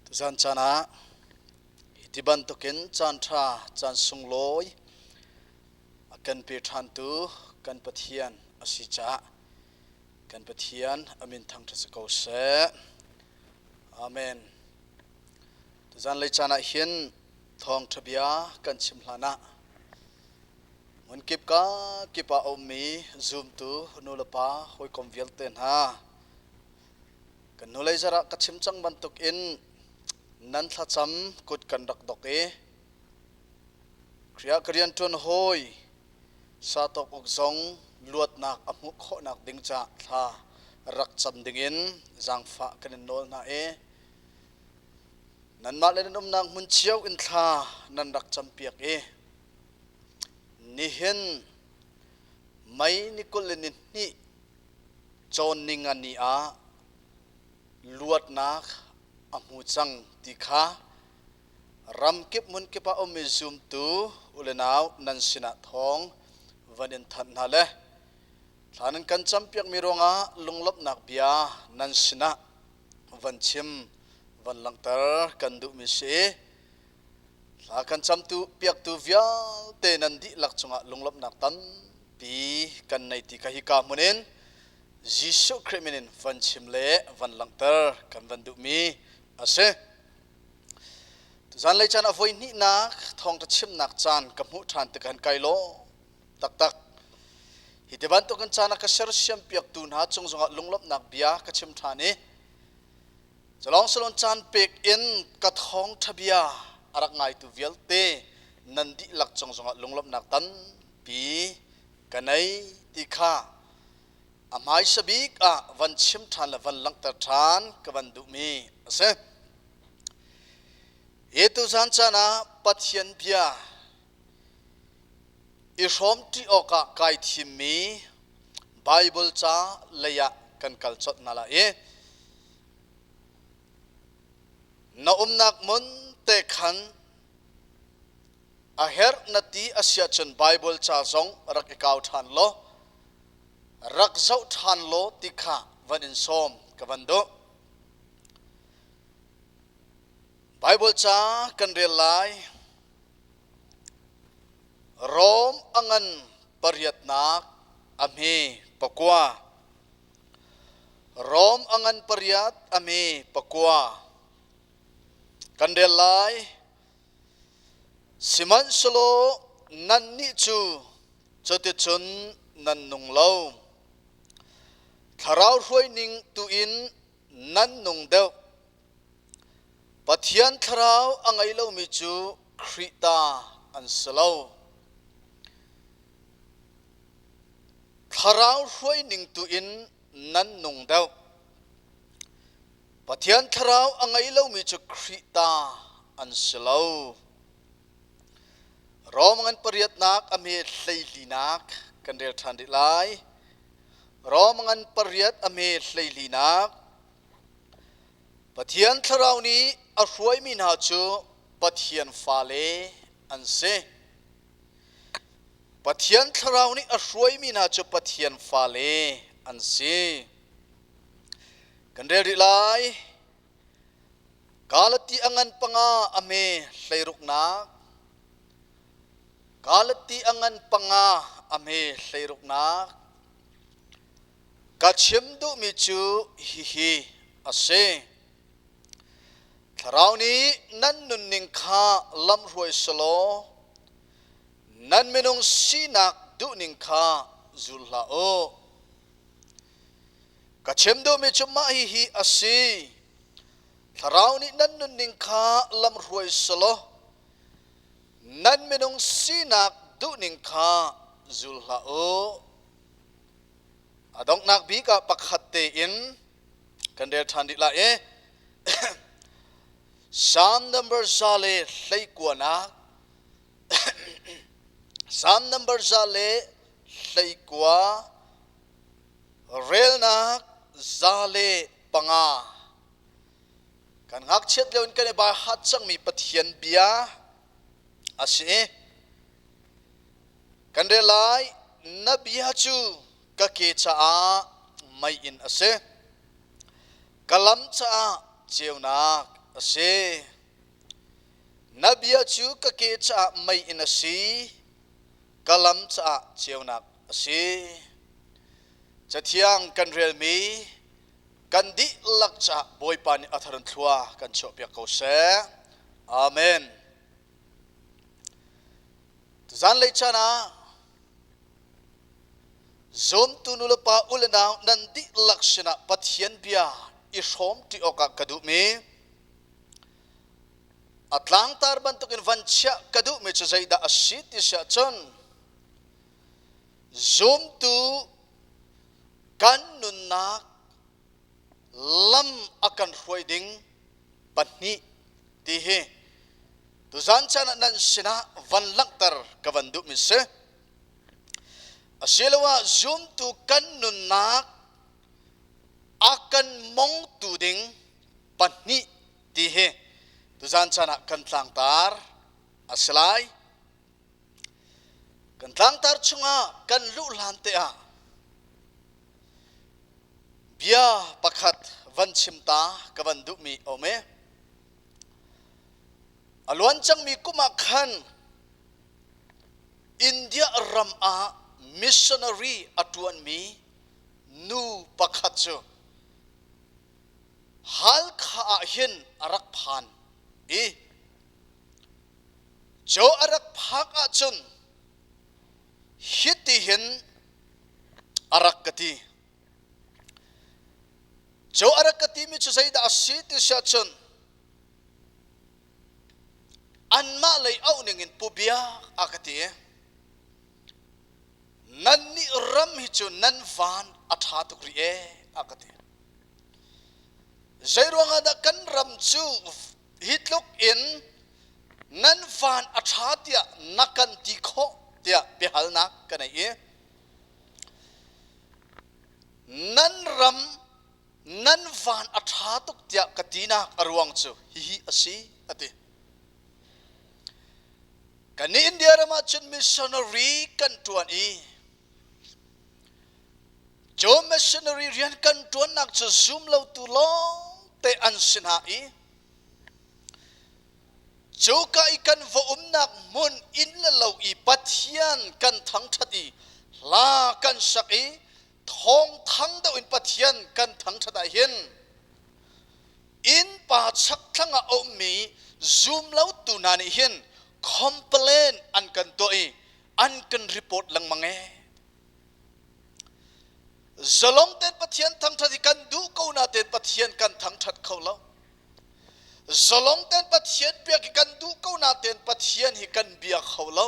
Tuzan caan ah hi ti bantukin caan ṭha, caan sunglawi a kan pe ṭhantu kan Pathian a si caah kan Pathian a min thangṭhat si ko seh. Amen. Tuzan lei caan ah hin thawngṭha bia kan chim hlan ah hmunkip ka kip ah a ummi zumtu nulepa hawikom vialte hna Kan hnulei zarh ah ka chim cang bantuk in nan thlacam kut kan rak dok i Khrih ah ka rianṭuan hawi Satawk uk zong luatnak a hmuh khawhnak ding caah thla rak cam dingin zaangfah kan in nawl hna i nanmah le nan umnak hmun cio in thla nan rak campiak i nihin May ni 22 Cawn ningani ah luatnak a hmu cang ti kha ramkip hmunkip ah ummi zumtu u le nau nan sinah thawng van in thanh hna le thla nan kan campiakmi ruangah lunglawmhnak bia nan sinah van chim van langhter kan duhmi si. Thla kan camtu piaktu vialte nan dihlak cungah lunglawmhnak tampi kan nei ti kha hika hmun in Jesuh Khrih min in van chim le van langhter kan van duhmi a si. Tuzan lei caan a voi hnihnak thawngṭha chimnak caan ka hmuh ṭhan tikah kai lawm taktak. Hi ti bantukin caan a ka sersiam piaktu hna cung zongah lunglawmhnak bia ka chim ṭhan i Culawng salon caan pek in ka thawngṭha bia a rak ngaitu vialte nan dihlak cung zongah lunglawmhnak tampi ka nei ti kha a hmaisa bik ah van chim ṭhan le van langhter ṭhan ka van duhmi a si. Hi tuzan caan ah Pathian bia i hrawmṭi awkah kai thimmi Baibal ca lei ah kan kal colh hna lai i na umnak hmun te khan a herh na ti a si ahcun Baibal ca zong rak i kau ṭhan law rak zoh ṭhan law ti kha van in sawm ka van duh. Baibal ca kan rel lai. Rom a ngan pariatnak a hme pakua. Rom a ngan pariat a hme pakua. Kan rel lai. Sihmanhsehlaw nannih cu cuticun nan nung lo. Thlarau hruaining tu in nan nung deuh. Pathian thlarau a ngei lomi cu Khrih ta an si lo. Thlarau hruaining tu in nan nung deuh. Pathian thlarau a ngei lomi cu Khrih ta an si lo. Rom ngan pariatnak a hme hleilinak kan rel ṭhan rih lai. Rom ngan pariat a hme hleilinak Pathian thlarau nih a hruaimi hna cu Pathian fale an si. Pathian thlarau nih a hruaimi hna cu Pathian fale an si. Kan rel rih lai. Galati a ngan panga a me hleiruknak. Galati a ngan panga a me hleiruknak. Ka chim duhmi cu hihi a si. Thlarau nih nan nunning kha lamhruai selaw nan minung sinak duhning kha zul hlah u. Ka chim duhmi cu mah hihi a si. Thlarau nih nan nunning kha lamhruai selaw nan minung sinak duhning kha zul hlah u. A donghnak bik ah pakhat tein kan rel ṭhan rih lai i Psalm number 129 Psalm number 129 relnak 105 kan ngakchiat lio in kan i bai hat cangmi Pathian bia a si i Kan rel lai, na bia cu ka ke caah meiinn a si, ka lam caah ceunak a si. Na bia cu ka ke caah meiinn a si, ka lam caah ceunak a si. Cathiang kan relmi kan dihlak caah Bawipa nih a thar in thlua kan chuahpiak ko seh. Amen. Zanlei caan ah zumtu nulepa u le nau nan dihlak sinah Pathian bia i hrawm ṭi awkah ka duhmi a tlangtar bantukin van chiah ka duhmi cu zeidah a si ti si ahcun zumtu kan nunnak lam a kan hruai ding pahnih ti hi tuzan caan ah nan sinah van langhter ka van duhmi si. Asiloah zumtu kan nunnak a kan mongtu ding pahnih ti hi tuzan caan ah kan tlangtar a si lai. Kan tlangtar chungah kan luh hlan te ah bia pakhat van chim ta ka van duhmi a um i a luan cangmi kum ah khan India ram ah missionary a ṭuanmi nu pakhat cu Halkha ah hin a rak phan i cu a rak phak ahcun hitihin a rak ka ti. Cu a rak ka timi cu zeidah a si ti si ahcun anmah lei auh ningin pu biak a ka ti. Nannih ram hi cu nan van a ṭha tuk rih ee a ka ti. Zeiruangah dah kan ram cu hi tluk in nan van a ṭha tiah na kan ti khawh tiah biahalnak ka nei i nan ram nan van a ṭha tuk tiah ka tinak a ruang cu hihi a si a ti. Kannih India ram ah cun missionary kan ṭuan i cu missionary rian kan ṭuannak cu zum lotu lawngte an si hna i cuka i kan va umnak hmun inn le lo i Pathian kan thangṭhat i hla kan sak i thawngthang deuh in Pathian kan thangṭhat ah hin innpa chakthlang ah a ummi zum lotu hna nih hin complain an kan tuah i an kan report lengmang ee. Zalong tein Pathian thangṭhat hi kan duh ko natein Pathian kan thangṭhat kho lo. Zalong tein Pathian biak hi kan duh ko natein Pathian hi kan bia kho lo.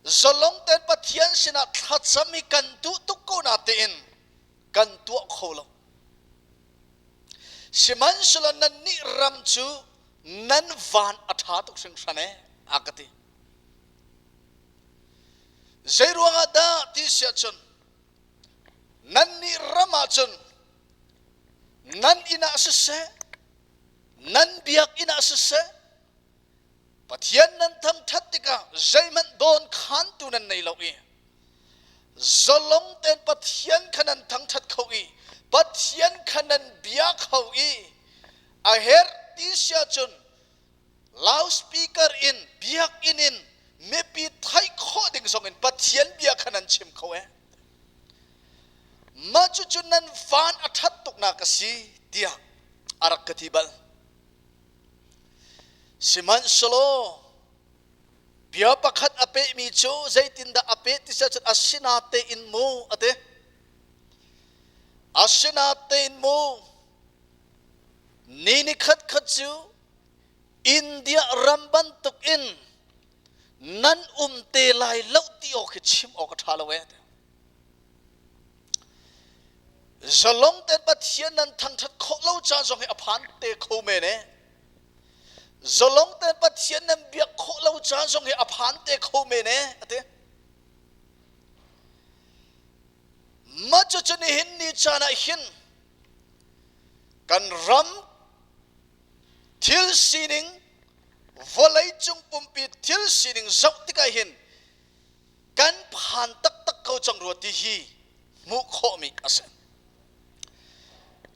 Zalong tein Pathian sinah thlacam hi kan duh tuk ko natein kan tuah kho lo. Sihmanhsehlaw nannih ram cu nan van a ṭha tuk hringhran ee, a ka ti. Zeiruangah dah ti si ahcun nannih ram ahcun nan inn ah siseh, nan biakinn ah siseh, Pathian nan thangṭhat tikah zeihmanh dawnkhantu nan nei lo i zalong tein Pathian kha nan thangṭhat kho i Pathian kha nan bia kho i a herh ti si ahcun loudspeaker in biakinn in mipi theih khawh ding zong in Pathian bia kha nan chim kho ee. Mah cucu nan van a ṭhat tuknak a si tiah a rak ka ti bal. Sihmanhsehlaw bia pakhat a pehmi cu zeitindah a peh ti cun asinatein mu a ti. Asinatein mu ni ni khat khat cu India ram bantuk in nan um te lai lo ti awk hi chim awk a ṭha lo ee. Zalong tein Pathian nan thangṭhat khawh lo caan zong hi a phan te kho men ee. Zalong tein Pathian nan biak khawh lo caan zong hi a phan te kho men ee a ti. Mah cucu nihin ni caan ah hin kan ram thil sining vawleicung pumpi thil sining zoh tikah hin kan phan taktak ko cang rua ti hi hmuh khawhmi a si.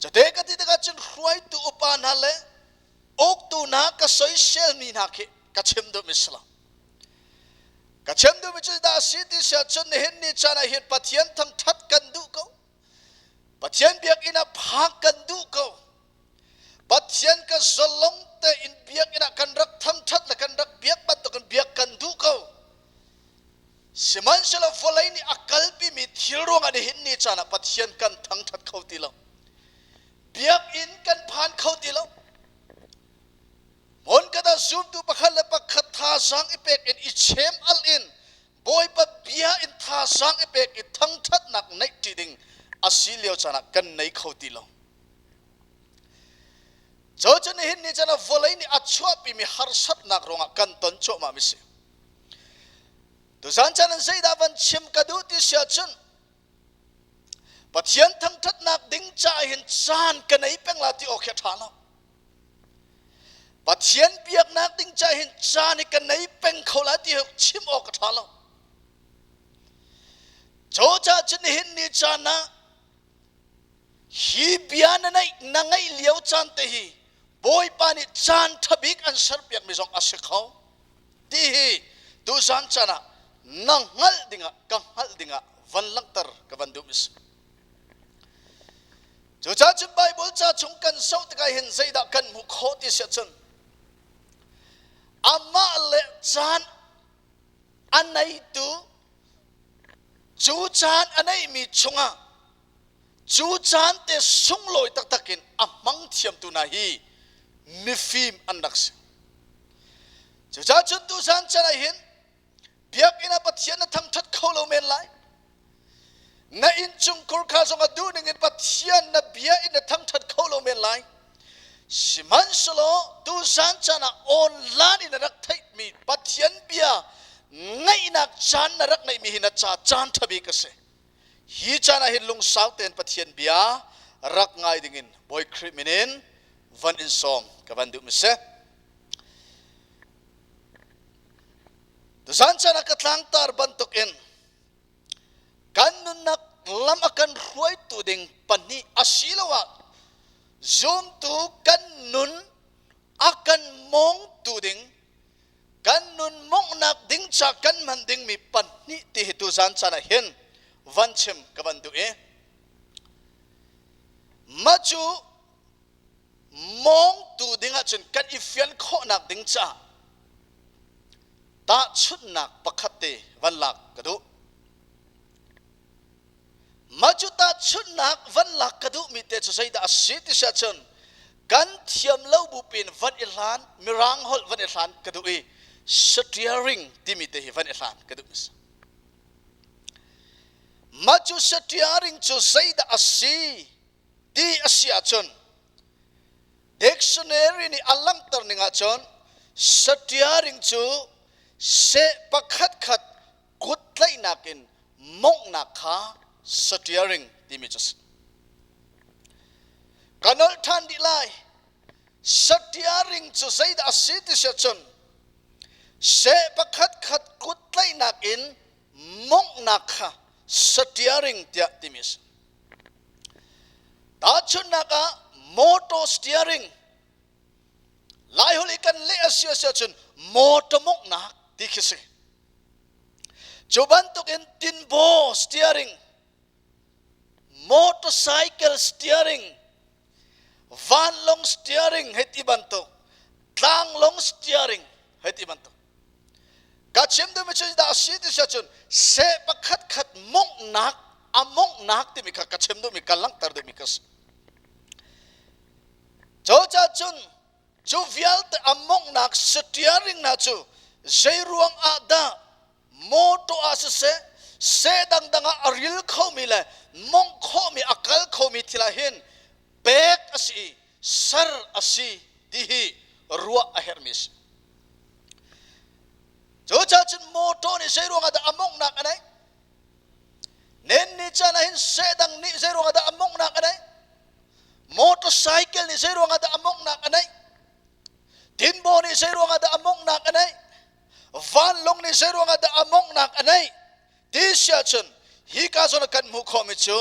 Cate ka ti tikah cun hruaitu upa hna le. Uktu hna ka soiselmi hna khi ka chim duhmi si lo. Ka chim duhmi cu dah si ti si ahcun nihin ni caan ah hin Pathian thangṭhat kan duh ko. Pathian biakinn ah phak kan duh ko. Pathian ka zalong tein biakinn ah kan rak thangṭhat le kan rak biak bantukin biak kan duh ko. Sihmanhsehlaw vawlei nih a kalpimi thil ruangah nihin ni caan ah Pathian kan thangṭhat kho ti lo. Biakinn kan phan kho ti lo. Hmunkhat ah zumtu pakhat le pakhat thazaang i pek in i chem al in Bawipa bia in thazaang i pek i thangṭhatnak neih ṭi ding a si lio caan ah kan nei kho ti lo. Cu cu nihin ni caan ah vawlei nih a chuahpimi harsatnak ruangah kan ton cuahmah mi si. Tuzan caan in zeidah van chim ka duh ti si ahcun Pathian thangṭhatnak ding caah hin caan ka nei peng la ti awk hi a ṭha lo. Pathian biaknak ding caah hin caan hi ka nei peng kho lai ti chim awk a ṭha lo. Cu caah cun nihin ni caan ah hi bia na neih na ngeih lio caan te hi Bawipa nih caan ṭha bik an serpiakmi zong a si kho ti hi tuzan caan ah na hngalh dingah ka hngalh dingah van langhter ka van duh mi si. Cucaah cun Bible ca chung kan zoh tikah hin zeidah kan hmuh khawh ti si ahcun amah le caan a neitu cu caan a neihmi chungah cu caan te sunglawi taktak in a hmang thiamtu hna hi mifim an rak si. Cucaah cun tuzan chan ah hin biakinn ah Pathian na thangṭhat kho lo men lai. Na innchungkhur kha zong a duh ning in Pathian na bia in na thangṭhat kho lo men lai. Sihmanhsehlaw tuzan caan ah online in na rak theihmi Pathian bia ngaihnak caan na rak ngeihmi hi na ca caan ṭha bik a si. Hi caan ah hin lungsau tein Pathian bia rak ngai dingin Bawi Khrih min in van in sawm ka van duh mi si. Tuzan caan ah ka tlangtar bantukin kan nunnak lam a kan hruaitu ding pahnih asiloah zumtu kan nun a kan mawngtu ding kan nun monghnak ding ca kan hman dingmi pahnih ti hi tuzan caan ah hin van chim ka van duh i mah cu mawngtu ding ahcun kan i fian khawhnak ding caah tahchunhnak pakhat te van lak ka duh. Mah cu tahchunhnak van lak ka duhmi te cu zeidah a si ti si ahcun kan thiam lo bu pin van i hlan mirang holh van i hlan ka duh i steering timi te hi van i hlan ka duh. Mah cu steering cu zeidah a si ti a si ahcun dictionary nih a langhter ning ahcun steering cu seh pakhat khat kut tlaihnak in monghnak kha steering timi cu a si. Ka nolh ṭhan dih lai. Steering cu zeidah a si ti si ahcun seh pakhat khat kut tlaihnak in monghnak kha steering tiah timi a si. Tahchunhnak ah motor steering Laiholh i kan leh a si a si ahcun motor monghnak ti khi si. Cu bantukin tinbaw steering, motorcycle steering, vanlawng steering hei ti bantuk, tlanglawng steering hei ti bantuk. Ka chim duhmi cu dah a si ti si ahcun seh pakhat khat monghnak a monghnak timi kha ka chim duhmi ka langhter duhmi ka si. Cucaah cun cu vialte a monghnak steering hna cu zei ruang ah dah motor ah siseh seh dangdang ah a ril khomi le mongh khawhmi a kal khomi thil ah hin pek a si i ser a si ti hi ruah a herhmi a si. Cucaah cun motor nih zei ruangah dah a monghnak a neih? Nen ni caan ah hin seh dang nih zei ruangah dah a monghnak a neih? Motorcycle nih zei ruangah dah a monghnak a neih? Tinbaw nih zei ruangah dah a monghnak a neih? Vanlawng nih zei ruangah dah a monghnak a neih? Ti si ahcun hi ka zawn ah kan hmuh khawhmi cu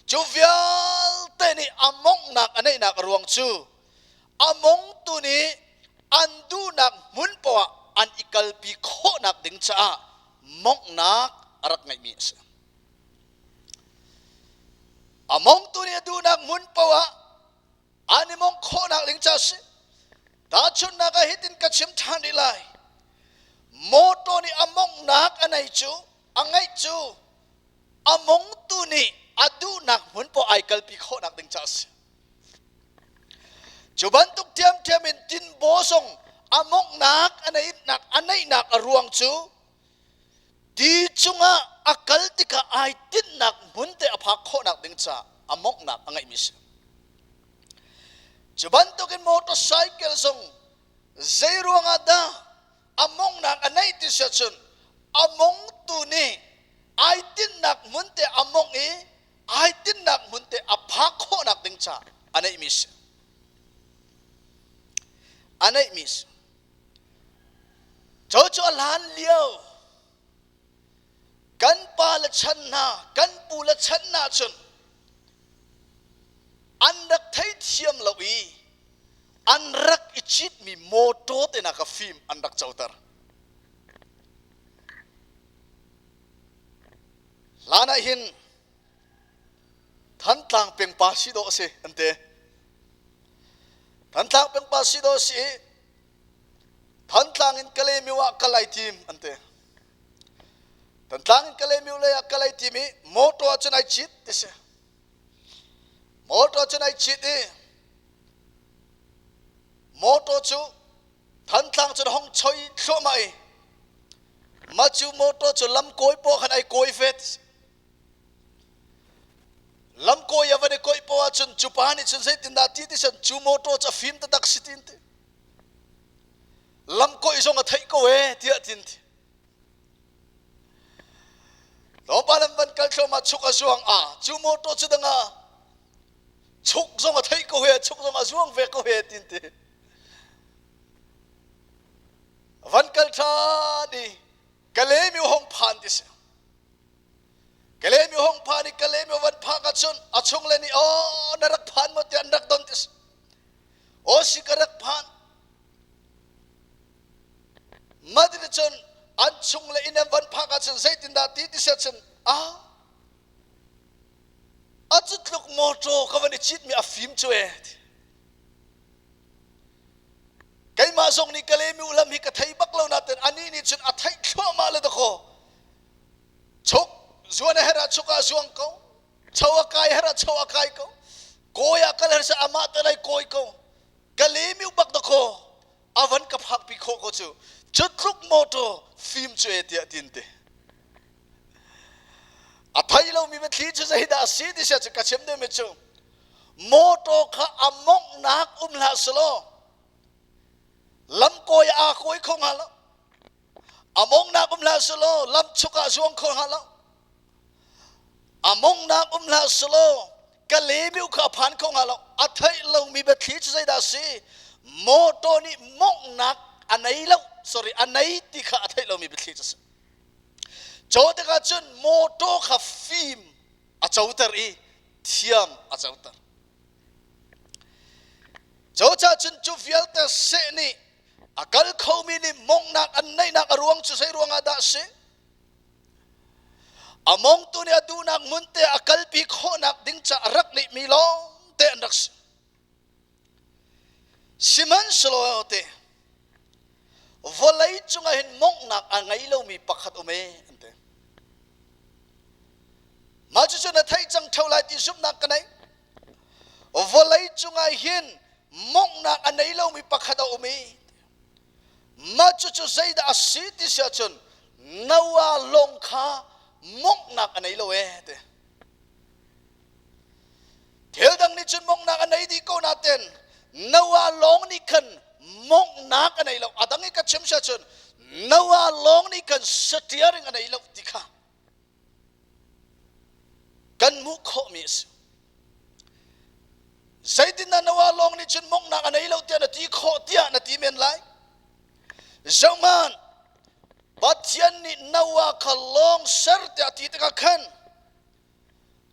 cu vialte nih a monghnak a neihnak a ruang cu. A mongtu nih an duhnak hmun poah an i kalpi khawhnak ding caah monghnak a rak ngeihmi a si. A mongtu nih a duhnak hmun poah an i mongh khawhnak ding caah a si. Tahchunhnak ah hitin ka chim ṭhan rih lai. Motor nih a monghnak a nei cu a ngeih cu a mongtu nih a duhnak hmun poah ai kalpi khawhnak ding caah a si. Cu bantuk ṭhiamṭhiam in tinbaw zong a monghnak a neihnak a neihnak a ruang cu ti cungah a kal tikah ai tinhnak hmun te a phak khawhnak ding caah a monghnak a ngeihmi si. Cu bantukin motorcycle zong zei ruangah dah a monghnak a neih ti si ahcun a mongtu nih ai tinhnak hmun te a mongh i ai tinhnak hmun te a phak khawhnak ding ca a neihmi si. A neihmi si. Cu cu a hlan lio kan pa le chan hna, kan pu le chan hna cun an rak theithiam lo i an rak i citmi mawṭaw te hna kha fim an rak coter. Hlan ah hin Thantlang peng pa si dawh a si an ti. Thantlang peng pa si dawh a si i Thantlang in Kalaymyo ah kal ai tim an ti. Thantlang in Kalaymyo lei ah kal ai tim i motor ah cun ai cit ti si. Motor cun ai cit i motor cu Thantlang cun hong choi thluahmah i mah cu motor cu lam kawi paoh khan ai kawi ve ti si. Lam kawi a van i kawih paoh ahcun cu pa nih cun zeitindah ti ti san cu motor cu a fim taktak si tin ti. Lam kawih zong a theih ko ee tiah tin ti. Tlawmpal an van kal thluahmah chuk a zuang a cu motor cu dang ah chuk zong a theih ko he chuk zong a zuang ve ko he tin ti. Van kal ṭhan i Kalaymyo hong phan ti si. Kalaymyo hong phan i Kalaymyo van phak ahcun a chung le nih aw na rak phan maw tiah an rak don ti si. Aw si ka rak phan. Mah ti cun an chung le inn an van phak ahcun zeitindah ti ti si ahcun ah a cu tluk motor ka van i citmi a fim cu e. Keimah zong nih Kalaymyo lam hi ka thei bak lo nain anih nih cun a theih thluahmah le dakaw. Chuk zuan a herh ah chuk ah zuang ko. Cho a kai herh ah cho a kai ko. Kawi ah kal her seh amah te lai kawi ko. Kalaymyo bak dakaw a van ka phakpi khawh ko cu. Cu tluk motor fim cu e tiah tin te. A thei lomi biathli cu zeidah a si ti sia cu ka chim dingmi cu Motor kha a monghnak um hlah selaw lam kawi aa kawi kho hnga lo. A monghnak um hlah selaw lam chuk ah zuang kho hnga lo. A monghnak um hlah selaw ka lemiu kha a phan kho hnga lo. A theih lomi biathli cu zeidah a si? Motor nih monghnak a nei lo, sorry, a nei ti kha a theih lomi biathli cu a si. Cu tikah cun motor kha fim a coter i thiam a coter. Cucaah cun cu vialte seh nih a kal khomi nih monghnak an neihnak a ruang cu zei ruangah dah a si? A mongtu nih a duhnak hmun te a kalpi khawhnak ding ca a rak nihmi lawng te an rak si. Sihmanhsehlaw te vawlei cungah hin monghnak a ngei lomi pakhat um ee an ti. Mah cucu na theih cang ṭheo lai ti zumhnak ka nei. Vawlei cungah hin monghnak a nei lomi pakhat a um i mah cucu zeidah a si ti si ahcun Noah lawng kha monghnak a nei lo ee ti. Thil dang nih cun monghnak a nei dih ko nain Noah lawng nih khan monghnak a nei lo. A dang i ka chim si ahcun Noah lawng nih khan steering a nei lo ti kha kan hmuh khawhmi a si. Zeitindah Noah lawng nih cun monghnak a nei lo tiah na ti khawh tiah na ti men lai. Zohhmanh, Pathian nih Noah kha lawng ser tiah a ti tikah khan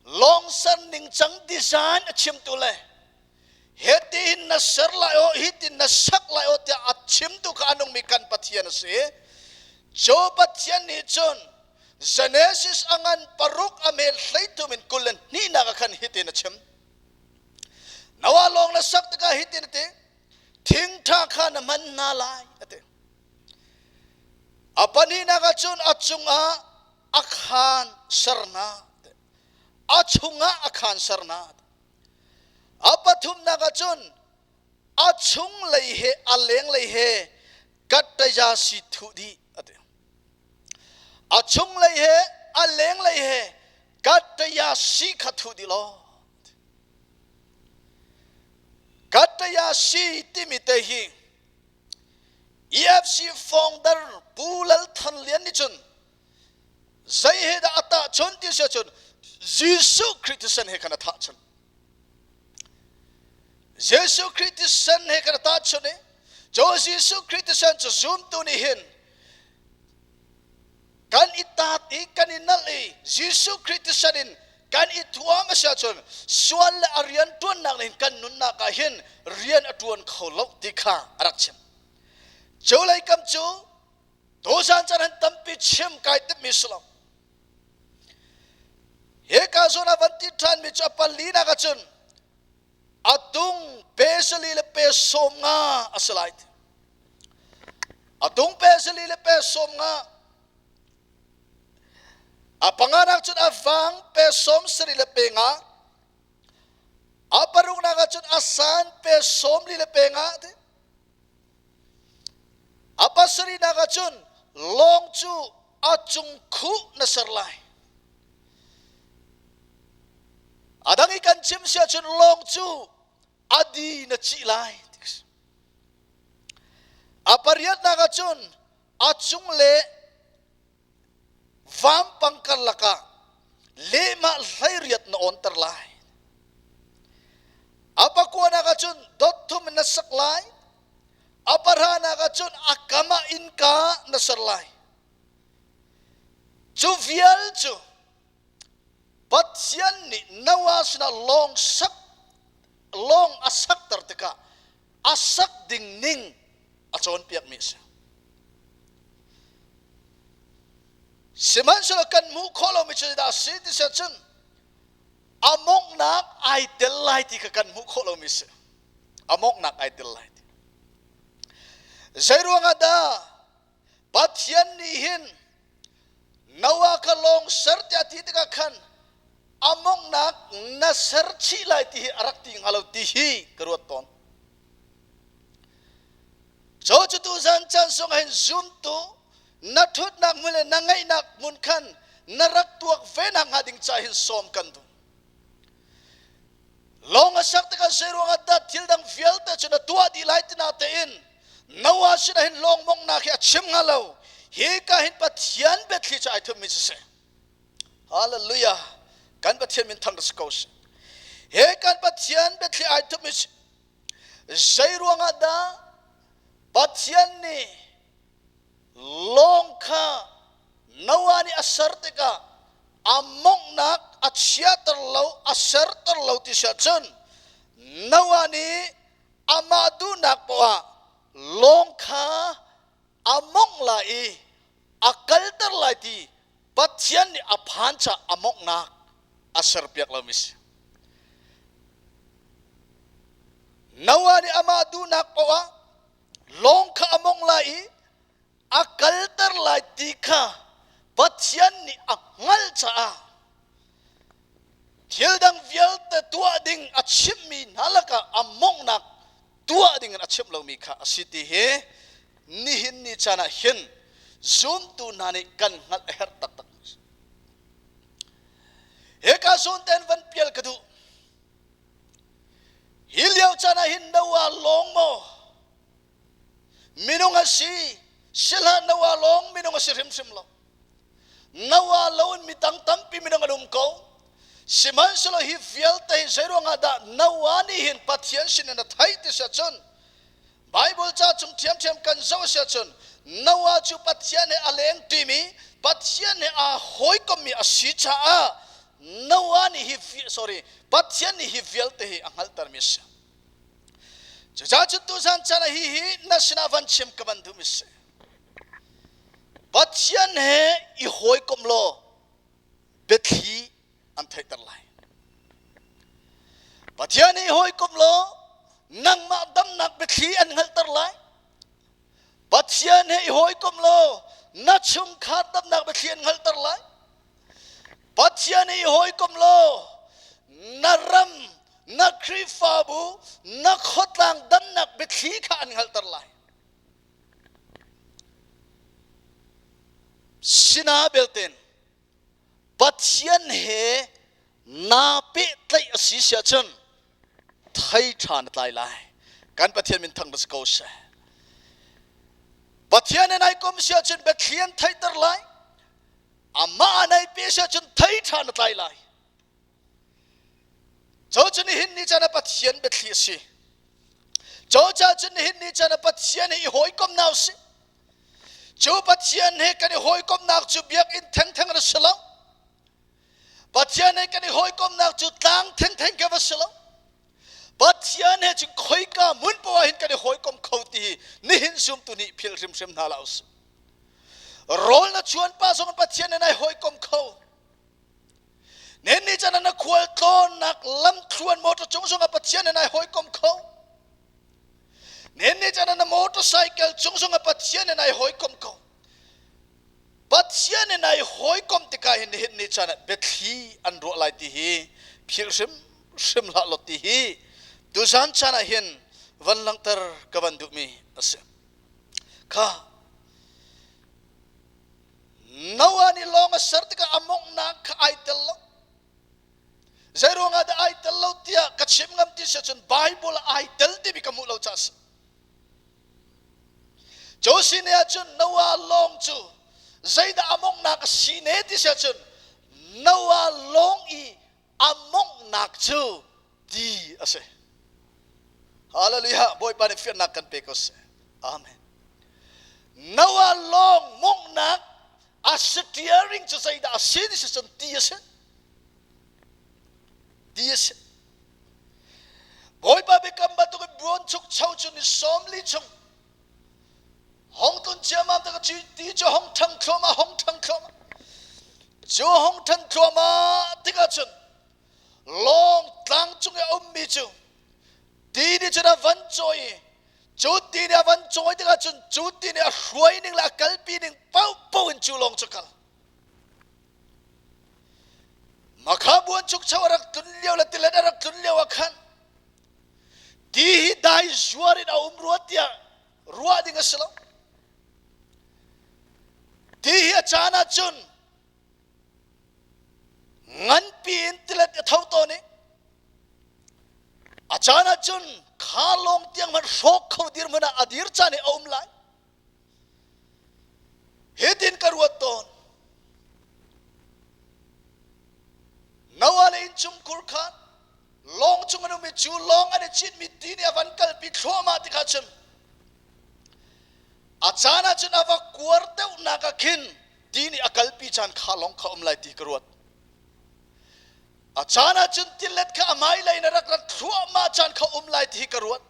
lawng ser ningcang design a chimtu le Hitin na ser lai o, hitin na sak lai o tiah a chimtu kha a nungmi kan Pathian a si. Cu Pathian nih cun Genesis a ngan paruk a mel 13 in 22nak ah khan hitin a chim. Noah lawng na sak tikah hitin a ti, thing ṭha kha na hman hna lai a ti. A pahnihnak ah cun a cungah a khaan serna a chungah a khaan serna a pathumnak ah cun a chunglei he a lenglei he kattaya si thuh dih a ti. A chunglei he a lenglei he kattaya si kha thuh dih law. Kattaya si timi te hi EFC founder Pu Lal Than Lian nih cun zei he dah a tahchun ti si ahcun Jesuh Khrih thisen he khan a thahchun. Jesuh Khrih thisen he khan a tahchun i cu Jesuh Khrih thisen cu zumtu nih hin kan i taat i kan i nalh i Jesuh Khrih thisen in kan i thuam a si ahcun sual le a rian ṭuannak nih kan nunnak ah hin rian a ṭuan kho lo ti kha a rak chim. Cu lei kam cu tuzan caan han tampi chim kai timhmi si lo. Hika zawn ah van ti ṭhanmi cu a palinak ahcun a tung pe sali le pe 50 a si lai. A tung pe sali le pe 50 a panganak cun a vang pe 70 le pe nga a paruknak ah cun a san pe 40 le pe nga ti a pasarihnak ah cun lawng cu a cung khuh na ser lai a dang i kan chim si ahcun lawng cu a di na cih lai a pariatnak ah cun a cung le vampang karlak ah lehmah 18 na awnter lai. A pakuanak ah cun dot thum in na sak lai. A pahranak ah cun a kam ah innka na ser lai. Cu vial cu Pathian nih Noah sinah lawng sak lawng a sakter tikah a sak ding ning a cawnpiakmi a si. Sihmanhsehlaw kan hmuh khawh lomi cu zeidah a si ti si ahcun a monghnak ai tel lai ti kha kan hmuh khawh lomi a si. A monghnak ai tel lai ti. Zei ruangah dah Pathian nih hin Noah kha lawng ser tiah ti tikah khan a monghnak na ser chih lai ti hi a rak ti hnga lo ti hi ka ruat tawn. Cu cu tuzan chan sung hin zumtu na ṭhutnak hmun le na ngeihnak hmun khan na rak tuak ve nak hnga ding ca hin sawm kan duh. Lawng a sak tikah zei ruangah dah thil dang vialte cu na tuah dih lai ti natein Noah sinah hin lawng monghnak hi a chim hnga lo. Hi ka hin Pathian biathli cu ai thupmi cu si. Hallelujah. Kan Pathian min thang si ko seh. He kan Pathian biathli ai thupmi si. Zei ruangah dah Pathian nih lawng kha Noah nih a ser tikah a monghnak a chiater lo, a serter lo ti si ahcun Noah nih amah duhnak poah lawng kha a mongh lai i a kalter lai ti Pathian nih a phan caah a monghnak a serpiak lomi si. Noah nih amah duhnak poah lawng kha a mongh lai i a kalter lai ti kha Pathian nih a hngalh caah thil dang vialte tuah ding a chimhmi hna lakah a monghnak tuah ding in a chimh lomi kha a si ti hi nihin ni caan ah hin zumtu hna nih kan hngalh a herh taktak. Hika zawn ten van pial ka duh. Hi lio caan ah hin Noah lawng maw minung a si sihlah Noah lawng minung a si hrimhrim lo. Noah lo in mi dang tampi minung an um ko. Sihmanhsehlaw hi vialte hi zeiruangah dah Noah nih hin Pathian sin in a theih ti si ahcun Bible ca chung ṭhiamṭhiam kan zoh a si ahcun Noah cu Pathian he a leng ṭimi Pathian he aa hawikommi a si caah Noah nih hi sorry Pathian nih hi vialte hi a hngalhtermi a si. Cucaah cun tuzan caan ah hihi na sinah van chim ka van duhmi si. Pathian he i hawikom law biathli an theihter lai. Pathian he i hawikom law nangmah damnak biathli an hngalhter lai. Pathian he i hawikom law na chungkhar damnak biathli an hngalhter lai. Pathian he i hawikom law na ram, na Khrihfabu, na khuatlang damnak biathli kha an hngalhter lai. Sina belten Pathian he naa pehtlaih a si siah cun thei ṭha na tlai lai. Kan Pathian min thang si ko seh. Pathian he nai kom siah cun biathli an theihter lai. Amah nai pe siah cun thei ṭha na tlai lai. Cu cu nihin ni caan ah Pathian biathli a si. Cu ca cun nihin ni caan ah Pathian he i hawikom hna usih. Cu Pathian he kan i hawikomhnak cu biakinn thengtheng a si lo. Pathian he kan i hawikomhnak cu tlang thengtheng ke va si lo. Pathian he cun khoika hmun poah hin kan i hawikom kho ti hi nihin zumtu nih philh hrimhrim hna hlah usih. Rawl na chuan pa zong Pathian he nai hawikom kho. Nen ni chan na khual tlawnnak lamthluan motor cung zongah Pathian he nai hawikom kho. Nen ni chan na motorcycle cung zongah Pathian he nai hawikom ko. Pathian he nai hawikom tikah hin nihin ni chan ah biathli an ruah lai ti hi philh hrim hrim hlah law ti hi tuzan chan ah hin van langhter ka van duhmi a si. Kha Noah nih lawng a ser tikah a monghnak kha ai tel lo. Zeiruang ah dah ai tel lo tiah ka chim ngam ti si ahcun Bible ah ai tel timi ka hmuh lo caah a si. Cu ne ahcun Noah lawng cu zeidah a monghnak a si ne ti si ahcun Noah lawng i a monghnak cu ti a si. Hallelujah. Bawipa nih fiannak kan pe ko seh. Amen. Noah lawng monghnak a steering cu zeidah a si ti si cun ti a si. Ti a si. Bawipa biakam bantuk in buan chuk cho cu ni 40 chung hong tlun ciammam tak cu ti cu hong ṭhang thluahmah hong ṭhang thluahmah cu hong ṭhan thluahmah tikah cun lawng tlang cung i a ummi cu ti nih cun a van cawi i cu ti nih a van cawi tikah cun cu ti nih a hruai ning le a kalpi ning paohpaoh in cu lawng cu kal Makha buan chukcho a rak tlun lio le tilet a rak tlun lio ah khan ti hi dai zuar in a um rua tiah ruah ding a si lo. Ti hi a caan ah cun nganpi in tilet a tho tawn i a caan ah cun kha lawng tiang hmanh hrawk kho dirhmun ah a dir caan i a um lai. Hitin ka ruat tawn. Noah le innchungkhur khan lawng chung an um i cu lawng an i citmi ti nih a van kalpi thluahmah tikah cun a caan ah cun a va kuar deuhnak ah khin ti nih a kalpi caan kha lawng kha um lai ti ka ruat. A caan ah cun tilet kha a hmailei in a rak rat thluahmah caan kha um lai ti hi ka ruat.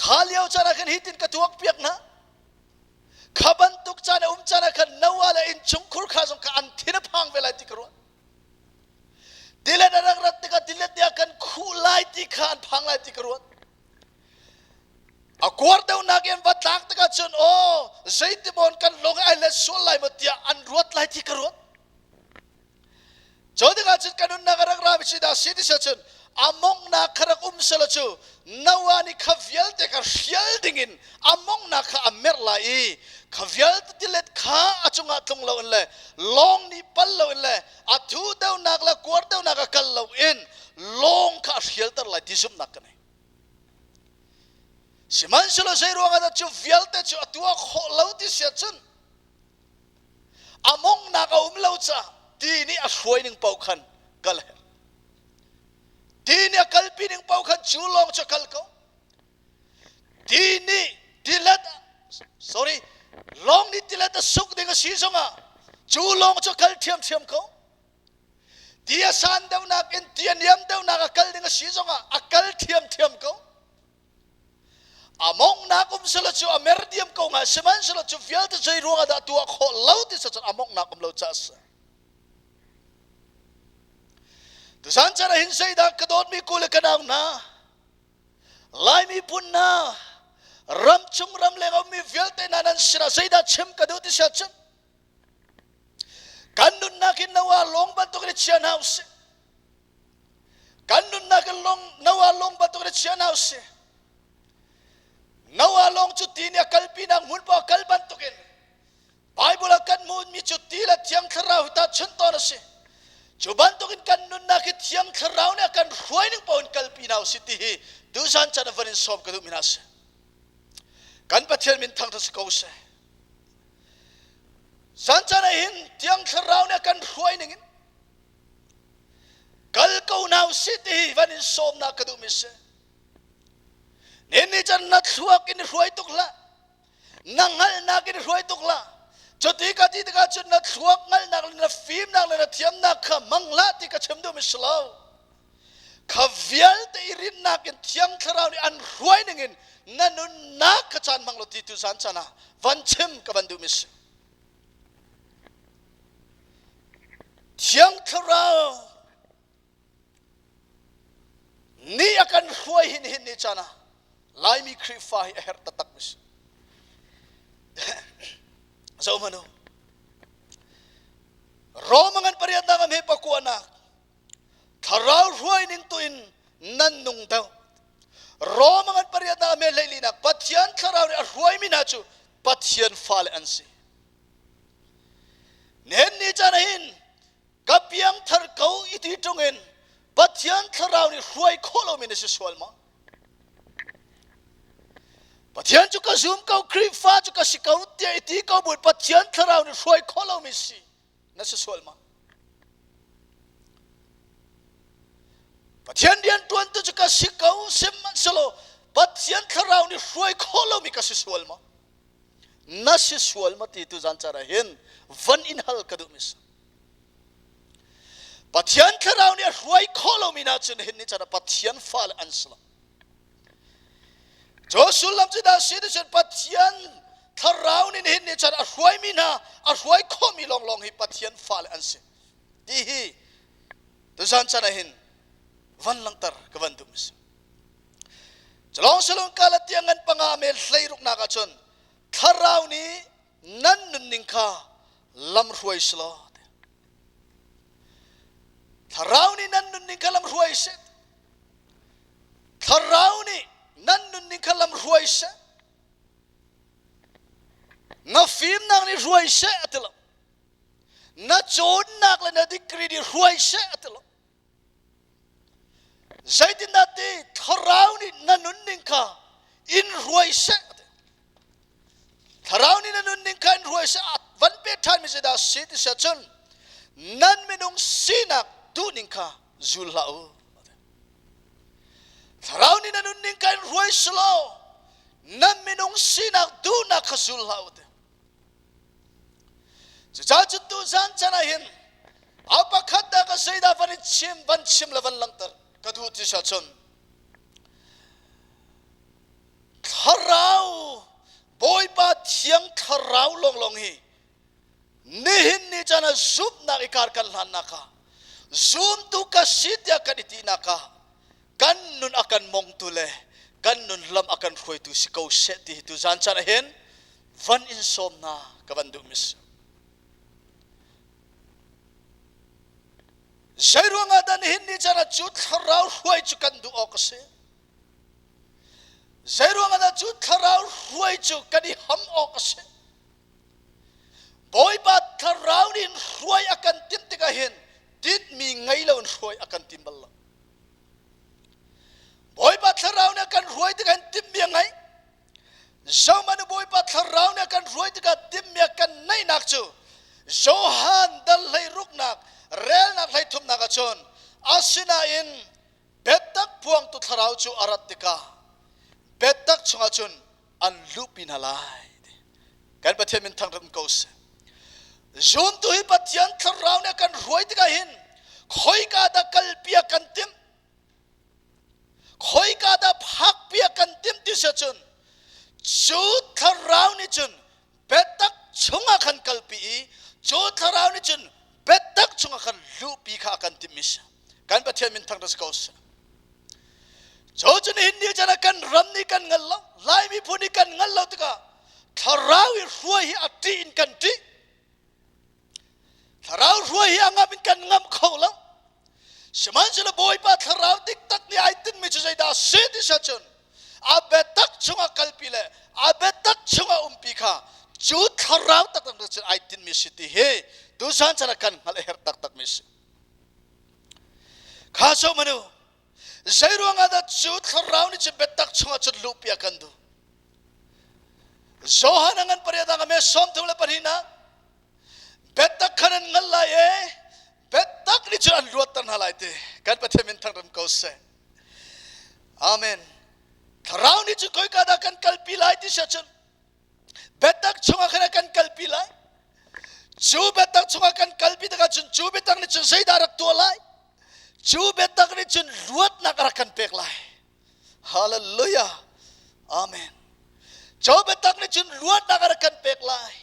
Kha lio caan ah khan hitin ka tuakpiak hna. Kha bantuk caan a um caan ah khan Noah le innchungkhur kha zong kha an thin a phang ve lai ti ka ruah. Tilet a rak rat tikah tilet nih a kan khuh lai ti kha an phang lai ti ka ruat. A kuar deuhnak in va tlak tikah cun aw zeitimawn kan lung ai let sual lai maw tiah an ruat lai ti ka ruat. Cu tikah cun ka nunnak a rak rami si dah si ti cun a monghnak kha rak um selaw cu Noah nih kha vialte kha hrial dingin a monghnak kha a merh lai i kha vialte tilet kha a cungah tlung loin le lawng nih pal loin le a thu deuhnak le kuar deuhnak a kal loin lawng kha a hrialter lai ti zumhnak ka nei. Sihmanhsehlaw zei ruangah dah cu vialte cu a tuah khawh lo ti si ahcun a monghnak a um lo caah ti nih a hruai ning paoh khan kal her ti nih a kalpi ning paoh khan cu lawng cu kal ko ti nih tilet sorry lawng nih tilet a suk ding a si zongah cu lawng cu kal ṭhiamṭhiam ko. Ti a san deuhnak in ti a niam deuhnak a kal ding a si zongah a kal thiamthiam ko. A monghnak um selaw cu a mer diam ko hnga sihmanhsehlaw cu vialte zei ruangah dah tuah khawh lo ti cun a monghnak um lo caah a si. Tuzan caan ah hin zeidah ka dawtmi ku le ka nau hna Laimi phun hna ramchung ramleng a ummi vialte hna nan sinah zeidah chim ka duh ti si ahcun kan nunnak hi Noah lawng bantuk in chia hna usih. Kan nunnak in lawng Noah lawng bantuk in chia hna usih. Noah lawng cu ti nih a kalpinak hmun paoh kal bantukin Bible ah kan hmuhmi cu ti le Thiang Thlarau hi tahchunh tawn a si. Cu bantukin kan nunnak hi Thiang Thlarau nih a kan hruai ning paoh in kalpi hna usih ti hi tuzan caan ah van in sawm ka duhmi hna a si. Kan Pathian min thangṭhat si ko seh. Zan caan ah hin Thiang Thlarau nih a kan hruai ning in kal ko hna usih ti hi van in sawmnak ka duhmi si. Nihin ni caan na thluak in hruai tuk hlah. Na hngalhnak in hruai tuk hlah. Cuti ka ti tikah cun na thluak hngalhnak le na fimnak le na thiamnak kha hmang hlah ti ka chim duhmi si lo. Kha vialte i rinnak in Thiang Thlarau nih an hruai ningin na nunnak kha caan hmang law ti tu zan caan ah van chim ka van duhmi si. Thiang Thlarau Ni a kan hruai hin hin ni caan ah Laimi Khrihfa hi a herh taktak mi si. Zoh hmanh u. Rome ngan pariatnak a hme pakuanak thlarau hruai ning tu in nan nung deuh. Rome ngan pariatnak a hme hleilinak Pathian thlarau nih a hruaimi hna cu Pathian fale an si. Nihin ni caan ah hin ka piangthar ko i ti ṭung in Pathian thlarau nih hruai khawh lomi na si sual maw? Pathian cu ka zum ko, Khrihfa cu ka si ko tiah i ti ko buin Pathian thlarau nih hruai khawh lomi si na si sual maw? Pathian rian ṭuantu cu ka si ko sihmanhsehlaw Pathian thlarau nih hruai khawh lomi ka si sual maw? Na si sual maw ti tu zan car ah hin van in hal ka duhmi si. Pathian thlarau nih a hruai khawh lomi hna cu nihin ni chan ah Pathian fale an si lo. Cu sullam cu dah si cun Pathian thlarau nih nihin ni chan a hruaimi hna a hruai khawhmi lawnglawng hi Pathian fale an si. Ti hi tuzan chan ah hin van langhter ka van duhmi si. Culawng silon Galatia ngan panga mel hleiruknak ah cun thlarau nih nan nunning kha lam hruai si law thlarau nih nan nunning kha lam hruai seh thlarau nih nan nunning kha lam hruai seh na fimnak nih hruai seh a ti lo na cawnnak le na degree nih hruai seh a ti lo Zeitindah ti thlarau nih na nunning kha in hruai seh. Thlarau nih na nunning kha in hruai seh. Van pe ṭhanmi zeidah si ti si ahcun nan minung sinak duhning kha zul hlah u. Thlarau nih na nunning kha in hruai selaw nan minung sinak duhnak kha zul hlah u. Cucaah cu tuzan chan ah hin a pakhat dah ka zeidah van i chim van chim le van langhter ka duh ti si ahcun thlarau Bawipa thiang thlarau lawnglawng hi nihin ni caan ah zumhnak i kar kan hlannak ah zumtu ka si tiah kan i tinak ah kan nun a kan mongtu le kan nun lam a kan hruaitu si ko seh ti hi tuzan caan ah hin van in sawm hna ka van duh mi si. Zei ruangah dah nihin ni caan ah cu thlarau hruai cu kan duh awk a si? Zei ruangah dah cu thlarau hruai cu kan i ham awk a si? Bawipa thlarau nih hruai a kan timh tikah hin tinhmi ngei lo in hruai a kan tim bal lo. Bawipa thlarau nih a kan hruai tikah hin timhmi a ngei. Zohmanh u Bawipa thlarau nih a kan hruai tikah timhmi a kan neihnak cu Johan dal hleiruknak relnak hleithumnak ah cun asinain biatak phuangtu thlarau cu a rat tikah biatak chungah cun an luhpi hna lai. Kan Pathian min thangṭhat ko seh. Zumtu hi Pathian thlarau nih a kan hruai tikah hin. Khoika dah kalpi a kan timh? Khoika dah phakpi a kan timh ti si ahcun cu thlarau nih cun biatak chungah khan kalpi i cu thlarau nih cun biatak chungah khan luhpi kha a kan timhmi si. Kan Pathian min thangṭhat si ko seh. Cu cu nihin ni chan ah kan ram nih kan ngal lo, Lai miphun nih kan ngal lo tikah thlarau i hruai hi a ṭih in kan ṭih. Thlarau hruai hi a ngamh in kan ngamh kho lo. Sihmanhsehlaw Bawipa thlarau diktak nih ai tinhmi cu zeidah a si ti si ahcun a biatak chungah kalpi le a biatak chungah umpi kha cu thlarau taktak nih cun ai tinhmi si ti hi tuzan chan ah kan hngalh a herh taktakmi a si. Kha so manu zei ruangah dah cu thlarau nih cun biatak chungah cun luhpi a kan duh? Johan a ngan pariat ah me 32 ah biatak khan an ngal lai e biatak nih cun an luatter hna lai ti kan Pathian min thangṭhat ko seh. Amen. Thlarau nih cun khoika dah kan kalpi lai ti si ahcun biatak chungah khan a kan kalpi lai. Cu biatak chungah kan kalpi tikah cun cu biatak nih cun zeidah rak tuah lai? Cu biatak nih cun luatnak a rak kan pek lai. Hallelujah. Amen. Cu biatak nih cun luatnak a rak kan pek lai.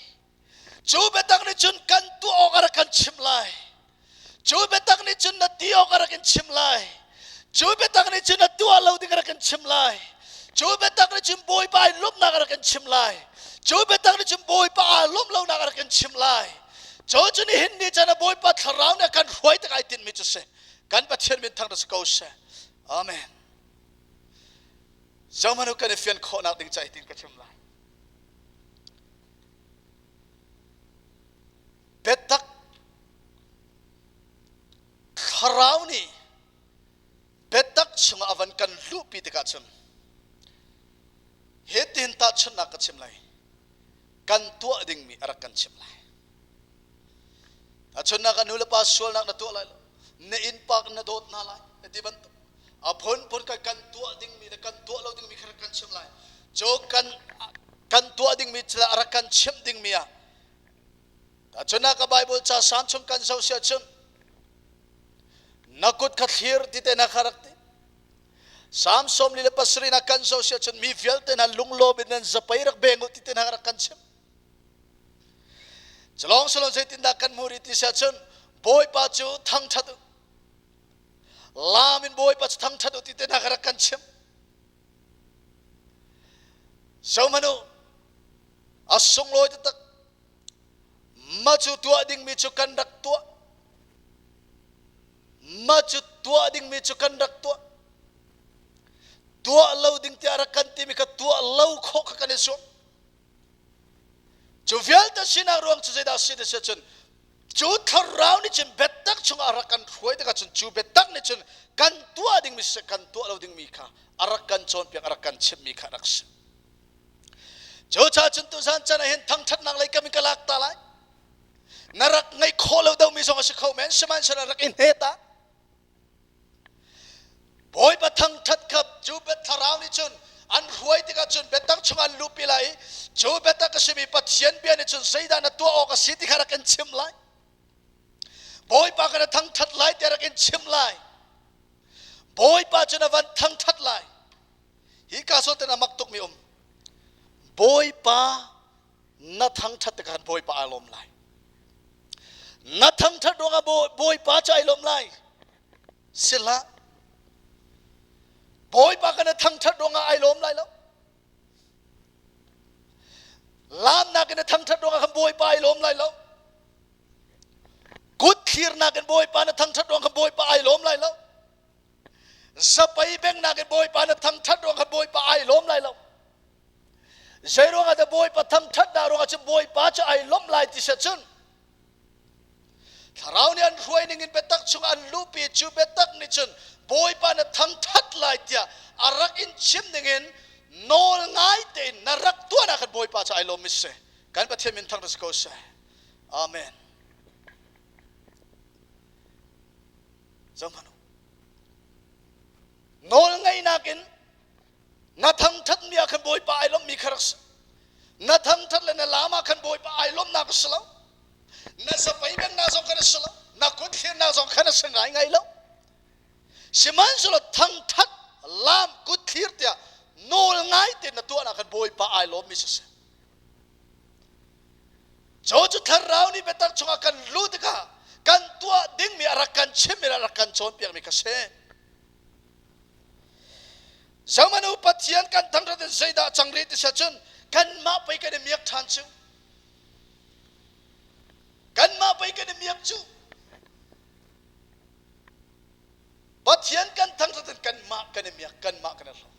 Cu biatak nih cun kan tuah awk a rak kan chimh lai. Cu biatak nih cun na ti awk a rak in chimh lai. Cu biatak nih cun na tuah lo ding a rak in chimh lai. Cu biatak nih cun Bawipa ai lawmhnak a rak in chimh lai. Cu biatak nih cun Bawipa aa lawmh lonak a rak in chimh lai. Cu cu nihin ni caan ah Bawipa thlarau nih a kan hruai tik ai tinhmi cu si. Kan Pathian min thangṭhat si ko seh. Amen. Zohhmanh u kan i fian khawhnak ding ca hitin ka chim lai. Biatak thlarau nih biatak chungah a van kan luhpi tikah cun hitin tahchunhnak ka chim lai. Kan tuah dingmi a rak kan chimh lai. Tahchunhnak ah nu le pa sualnak na tuah lai lo. Na innpa na dawt hna lai. Na ti bantuk. A phunphun kan kan tuah dingmi le kan tuah lo dingmi kha rak kan chimh lai. Cu kan kan tuah dingmi thil a rak kan chimh dingmi ah tahchunhnak ah Bible ca Salm chung kan zoh si ahcun na kut kha thlir ti te na kha rak ti. Salm 47 na kan zoh si ahcun mi vialte hna lunglawm in nan zapei rak beng u ti te na rak kan chimh. Culawng silon zeitindah kan hmuh rih ti si ahcun Bawipa cu thangṭhat u. Laam in Bawipa cu thangṭhat u ti te hna kha rak kan chimh. Zohhmanh u, a sunglawi taktak. Mah cu tuah dingmi cu kan rak tuah. Mah cu tuah dingmi cu kan rak tuah. Tuah lo ding tiah rak kan timi kha tuah lo khawh kha kan i zuam. Cu vialte sinak ruang cu zeidah a si ti si ahcun cu thlarau nih cun biatak chungah a rak kan hruai tikah cun cu biatak nih cun kan tuah dingmi siseh kan tuah lo dingmi kha a rak kan cawnpiak a rak kan chimhmi kha a rak si. Cucaah cun tuzan chan ah hin thangṭhatnak lei kam in ka lak ta lai. Na rak ngeih khawh lo deuhmi zong a si kho men, sihmanhsehlaw rak i hne ta. Bawipa thangṭhat kha cu thlarau nih cun an hruai tikah cun biatak chungah an luhpi lai i cu biatak a simi Pathian bia nih cun zeidah na tuah awk a si ti kha rak in chimh lai. Bawipa kha na thangṭhat lai tiah rak in chimh lai. Bawipa cu na van thangṭhat lai. Hi ka zawn ten a mak tukmi um. Bawipa na thangṭhat tikah khan Bawipa aa lawm lai. Na thangṭhat ruangah Bawipa cu ai lawm lai. Si hlah. Bawipa ka na thangṭhat ruangah ai lawm lai lo. Laamnak in na thangṭhat ruangah khan Bawipa ai lawm lai lo. Kut thlirnak in Bawipa na thangṭhat ruangah khan Bawipa ai lawm lai lo. Zapei bengnak in Bawipa na thangṭhat ruangah khan Bawipa ai lawm lai lo. Zeiruangah dah Bawipa thangṭhatnak ruangah cun Bawipa cu ai lawmh lai ti si cun Thlarau nih an hruai ning in biatak chung an luhpi cu biatak nih cun Bawipa na thangṭhat lai tiah a rak in chim ning in nawl ngai tein na rak tuahnak khan Bawipa cu ai lawm mi si. Kan Pathian min thangṭhat si ko seh. Amen. Zohhmanh u. Nawl ngeihnak in Na thangṭhatmi ah khan Bawipa ai lawmhmi kha rak si. Na thangṭhat le na laam ah khan Bawipa ai lawmhnak a si lo. Na zapei bennak zong khan a si lo. Na kut thlirnak zong khan a si ngaingai lo. Sihmanhsehlaw thangthat lam kut thlir tiah nawl ngai tein na tuahnak khan Bawipa ai lawmmi siseh. Cu cu thlarau nih biatak chungah kan luh tikah kan tuah dingmi a rak kan chimmi le a rak kan cawnpiakmi kha si. Zohmanh u Pathian kan thangṭhat in zeidah cang rih ti siah cun kanmah pei kan i miak ṭhan cu. Kanmah pei kan i miak cu. Pathian kan thangṭhat in kanmah kan i miak, kanmah kan i hlawk.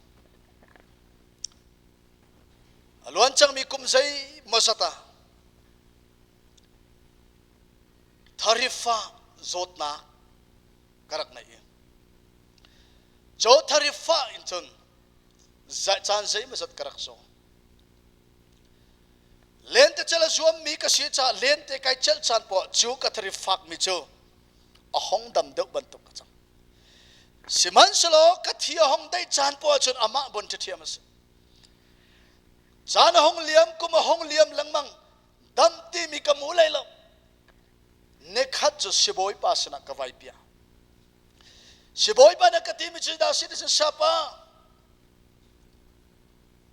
A luan cangmi kum zei maw zat ah tharifa zawtnak ka rak neih i cu tharifa in cun caan zei maw zat ka rak zaw. Lentecelh a zuammi ka si caah lente kai celh caan poah cu ka thari fakmi cu a hong dam deuh bantuk ka cang. Sihmanhsehlaw ka thi a hong deih caan poah cun amah bon ṭhiam a si. Caan a hong liam, kum a hong liam lengmang, dam timi ka mu lei lo. Nikhat cu sibawipa sinah ka vai bia. Sibawipa na ka timi cu dah si ti sapa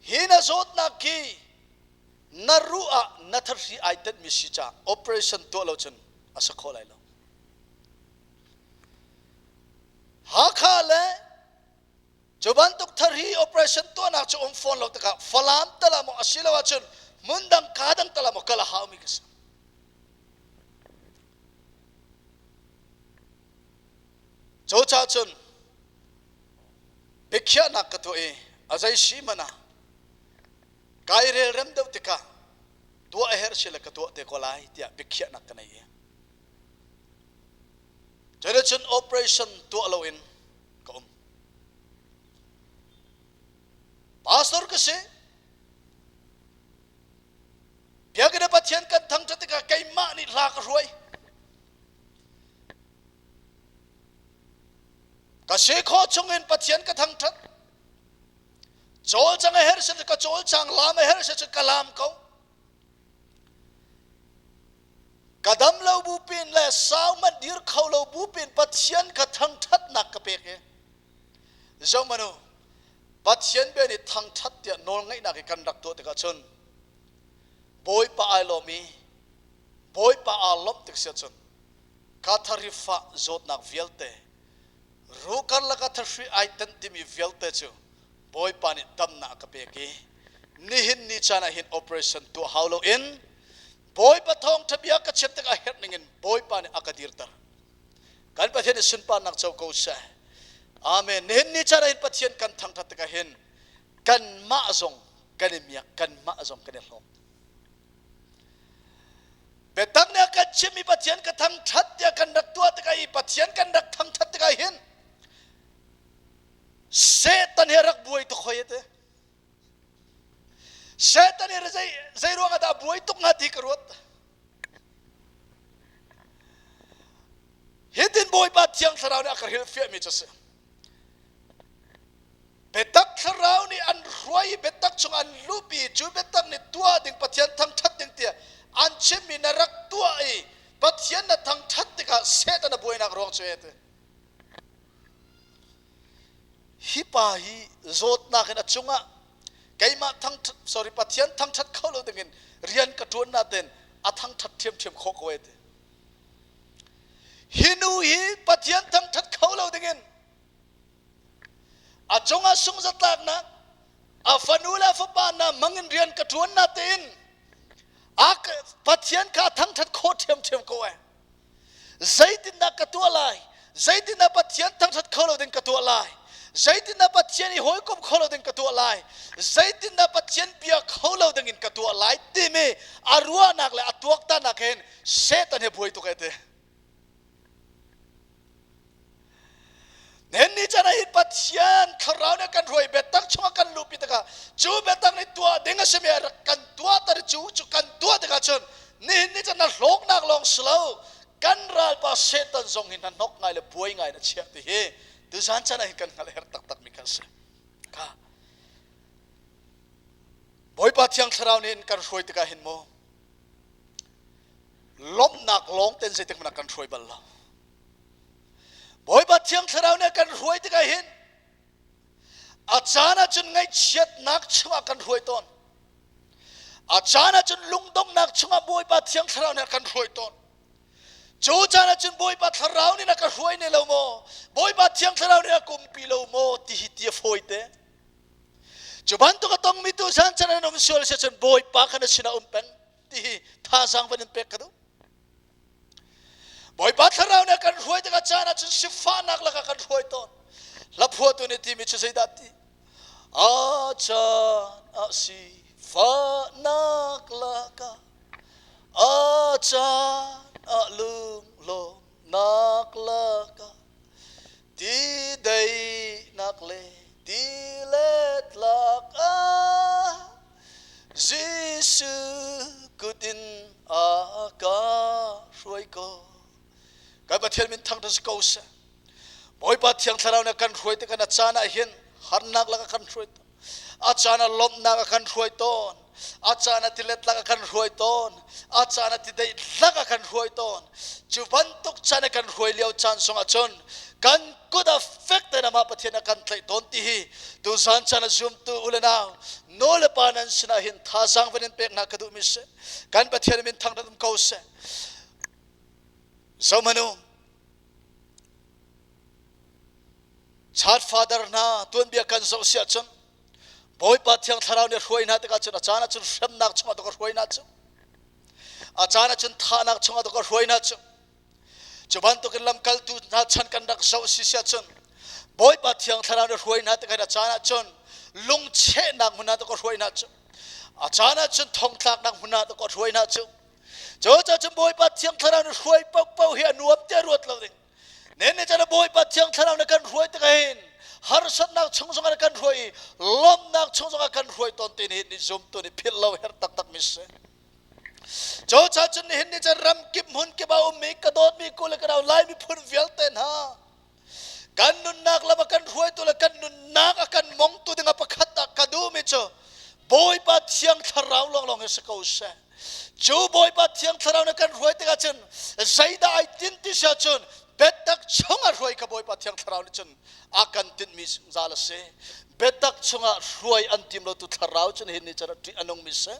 hi na zawtnak khi na ruh ah na thahri ai tenhmi si caah operation tuah lo cun a si kho lai lo. Hakha le cu bantuk thahri operation tuahnak cu um fawn lo tikah Falam tala maw asilo ahcun hmundang kaa dang tala maw kal a haumi ka si. Cucaah cun biakhiahnak ka tuah i a zei si hmanh ah kai relrem deuh tikah tuah a herh si le ka tuah te ko lai tiah biakhiahnak ka nei i cuticun operation tuah loin ka um. Pastor ka si. Biakinn ah Pathian kan thangṭhat tikah keimah nih hla ka hruai. Ka si khawh chungin Pathian ka thangṭhat. Cawlcang a herh si ka cawlcang, laam a herh si cu ka laam ko. Ka dam lo bu pin le sau man dir kho lo bu pin Pathian ka thangṭhatnak ka pek i zohmanh u Pathian bia nih thangṭhat tiah nawlngaihnak i kan rak tuah tikah cun Bawipa ai lawm i Bawipa aa lawmh tik si cun ka tharifah zawtnak vialte ruh karlak ah thahri ai tenh timi vialte cu Bawipa nih damnak a ka pek i nihin ni caan ah hin operation tuah hau loin Bawipa thawngṭha bia ka chim tikah herh ningin Bawipa nih a ka dirter. Kan Pathian i sunparnak co ko seh. Amen. Nihin ni caan ah hin Pathian kan thangṭhat tikah hin kanmah zong kan i miak, kanmah zong kan i hlawk. Biatak nih a kan chimmi Pathian ka thangṭhat tiah kan rak tuah tikah i Pathian kan rak thangṭhat tikah hin Satan he rak buai tuk hoi te. Satan hi zei zei ruang ah dah buai tuk hnga ti ka ruat. Hitin Bawipa Thiang Thlarau nih a ka hrilhfiahmi cu a si. Biatak Thlarau nih an hruai i biatak chung an luhpi cu biatak nih tuah ding Pathian thangṭhat ding tiah an chimmi na rak tuah i Pathian na thangṭhat tikah Satan a buainak ruang cu he ti. Hi pa hi zawtnak in a cungah keimah thangṭhat sorry Pathian thangṭhat kho lo dingin rian ka ṭuan nain a thangṭhat ṭhiamṭhiam khawh ko e ti. Hi nu hi Pathian thangṭhat kho lo dingin a cungah sungzatlaknak a fanu le a fapa hna hmangin rian ka ṭuan natein a Pathian kha a thangṭhat khawh ṭhiamṭhiam ko e. Zeitindah ka tuah lai? Zeitindah Pathian thangṭhat kho lo ding ka tuah lai? Zeitindah Pathian i hawikom kho lo ding ka tuah lai? Zeitindah Pathian bia kho lo ding in ka tuah lai? timi a ruahnak le a tuaktannak hin Satan he buai tuk e ti. Nen ni chan ah hi Pathian thlarau nih kan hruai biatak chungah kan luhpi tikah cu biatak nih tuah ding a simi rak kan tuah tar cu cu kan tuah tikah cun nihin ni chan na hlawknak lawng si lo kan ralpa Satan zong hi hnahnok ngai le buai ngai na chiah ti hi tuzan chan ah hin kan hngalh herh taktak mi kha a si. Ka Bawipa Thiang Thlarau nih in kan hruai tikah hin mu lawmhnak lawng ten zeitik hmanh ah kan hruai bal lo. Bawipa Thiang Thlarau nih a kan hruai tikah hin a caan ahcun ngaihchiatnak chungah kan hruai tawn. A caan ahcun lungdonghnak chungah Bawipa Thiang Thlarau nih a kan hruai tawn. Cu caan ahcun Bawipa Thlarau nih na ka hruai ne lo maw? Bawipa Thiang Thlarau nih a kumpi lo maw? Ti hi ti a fawi te. Cu bantuk a tongmi tu zan chan an um sual si cun Bawipa kha na sinah um peng ti hi thazaang van in pek ka duh. Bawipa Thlarau nih a kan hruai tikah caan ahcun sifahnak lakah kan hruai tawn. Hla phuahtu nih timi cu zeidah ti? A caan ah sifahnak lakah a caan ah lunglawmnak lakah ti daihnak le ti let lakah Jesuh kut in a ka hruai ko. Kan Pathian min thangṭhat si ko seh. Bawipa Thiang Thlarau nih a kan hruai tikah na caan ah hin harnak lakah kan hruai tawn. A caan ah lawmhnak a kan hruai tawn. A caan ah tilet lak a kan hruai tawn. A caan ah tideih lak a kan hruai tawn. Cu bantuk caan a kan hruai lio caan sungah cun kan kut ah fek tein amah Pathian a kan tlaih tawn ti hi tuzan caan a zumtu u le nau nu le pa nan sinah hin thazaang van in pek hna ka duhmi si. Kan Pathian min thangṭhat um ko seh. Zohmanh u, Church father hna tuanbia kan zoh si ahcun Bawipa Thiang Thlarau nih hruai hna tikah cun a caan ahcun hremnak chungah tuk a hruai hna cu. A caan ahcun thahnak chungah tuk a hruai hna cu. Cu bantukin lamkaltu hna chan kan rak zoh si si ahcun Bawipa Thiang Thlarau nih hruai hna tikah a caan ahcun lungchehnak hmun ah tuk a hruai hna cu. A caan ahcun thongtlaknak hmun ah tuk a hruai hna cu. Cucaah cun Bawipa Thiang Thlarau nih hruai paohpaoh hi a nuam tiah ruat lo ding. Nen nih cun Bawipa Thiang Thlarau nih kan hruai tikah hin harsatnak chung zongah kan hruai i lawmhnak chung zongah kan hruai tawn ti nih zumtu nih philh lo herh taktak mi si. Cucaah cun nihin ni cun ramkip hmun kip ah ummi ka dawtmi ku le ka nau Lai miphun vialte hna kan nunnak lam a kan hruaitu le kan nunnak a kan mongtu ding a pakhat ah ka duhmi cu Bawipa Thiang Thlarau lawnglawng hi si ko seh. Cu Bawipa Thiang Thlarau nih kan hruai tikah cun zeidah ai tinh ti si ahcun biatak chungah hruai ka Bawipa Thiang Thlarau nih cun a kan tinhmi zungzal a si. Biatak chungah hruai an tim lo tu Thlarau cun hin nih cun a ṭih a nungmi si.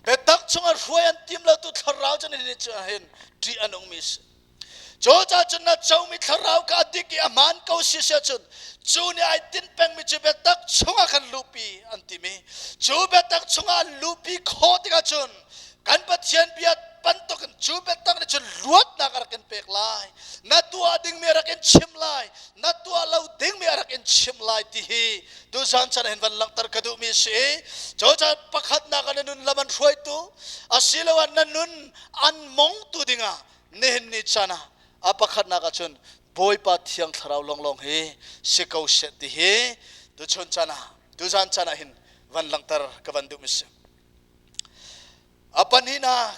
Biatak chungah hruai an tim lo tu Thlarau cun hin nih cun hin ṭih a nungmi si. Cucaah cun na comi thlarau kha a dik i a hmaan ko si si ahcun cu nih ai tinh pengmi cu biatak chungah khan luhpi an timi cu biatak chungah an luhpi khawh tikah cun kan Pathian bia bantukin cu biatak nih cun luatnak a rak in pek lai na tuah dingmi a rak in chim lai na tuah lo dingmi a rak in chim lai ti hi tuzan chan hin van langhter ka duhmi a si i cucaah pakhatnak ah na nun lam an hruaitu asiloah na nun an mongtu dingah nihin ni caan ah a pakhatnak ahcun Bawipa Thiang Thlarau lawnglawng hi si ko seh ti hi tuchun caan ah tuzan caan ah hin van langhter ka van duhmi si. A pahnihnak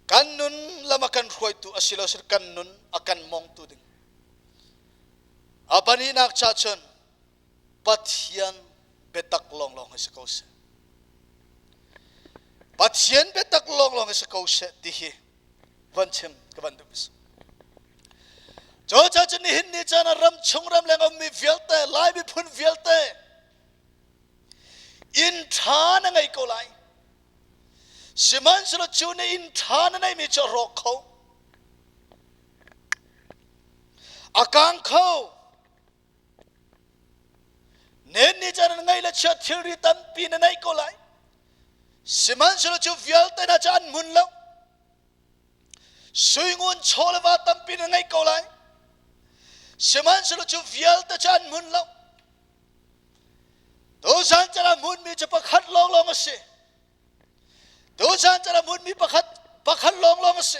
kan nun lam a kan hruaitu asilo sin kan nun a kan mongtu ding. A pahnihnak cha cun Pathian biatak lawnglawng hi si ko seh. Pathian biatak lawnglawng hi si ko seh ti hi van chim ka van duh si. Cucaah cun nihin ni caan ah ram chung ram leng ummi vialte Lai miphun vialte inn ṭha na ngei ko lai. Sihmanhsehlaw cu na inn ṭha na neihmi cu a rawk kho. A kang kho. Nen nih cun an ngeih le chiat thilri tampi na neih ko lai. Sihmanhsehlaw cu vialte hna cu an hmun lo. Suingun chaw le va tampi na ngeih ko lai. Sihmanhsehlaw cu vialte cu an hmun lo. Tuzan can a hmunmi cu pakhat lawnglawng a si. Tuzan can a hmunmi pakhat pakhat lawnglawng a si.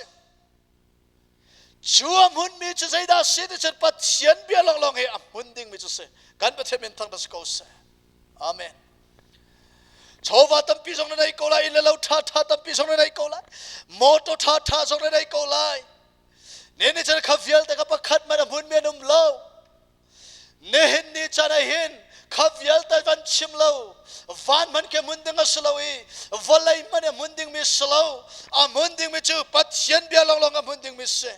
Cu a hmunmi cu zeidah a si ti cun Pathian bia lawnglawng hi a hmun dingmi cu si. Kan Pathian min thangṭhat si ko seh. Amen. Chawva tampi zong na nei ko lai, inn le lo ṭha ṭha tampi zong na nei ko lai, motor ṭha ṭha zong na nei ko lai. Ne ni chan kha vialte ka pakhat man a hmunmi an um lo. Nihin ni chan ah hin Kha vialte van chim lo. Van hmanh khi hmun ding a si lo i vawlei hmanh a hmun dingmi si lo. A hmun dingmi cu Pathian bia lawnglawng a hmun dingmi si.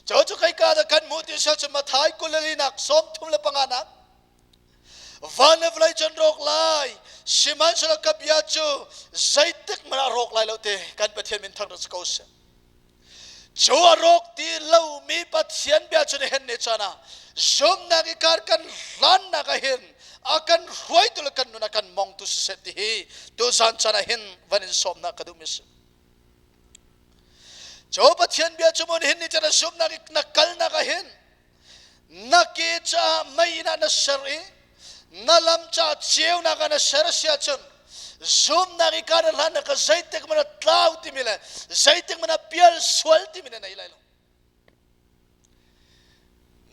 Cu cu kai ka dah kan hmuh ti si ahcun Matthai 24 35 nak van le vawlei cun rawk lai sihmanhsehlaw ka bia cu zeitik hmanh ah rawk lai lo ti kan Pathian min thangṭhat si ko seh. Cu a rawk ti lomi Pathian bia cu nihin ni caan ah zumnak i kar kan hlannak ah hin a kan hruaitu le kan nun a kan mongtu siseh ti hi tuzan caan ah hin van in sawmnak ka duhmi si. Cu Pathian bia cu mun hin ni caan ah zumnak i na kalnak ah hin na ke caah mei in ah na ser i na lam caah ceunak ah na ser a si ahcun zumnak i kaan hlan na ka zeitik hmanh a tlau timi le zeitik hmanh a pial sual timi na nei lai lo.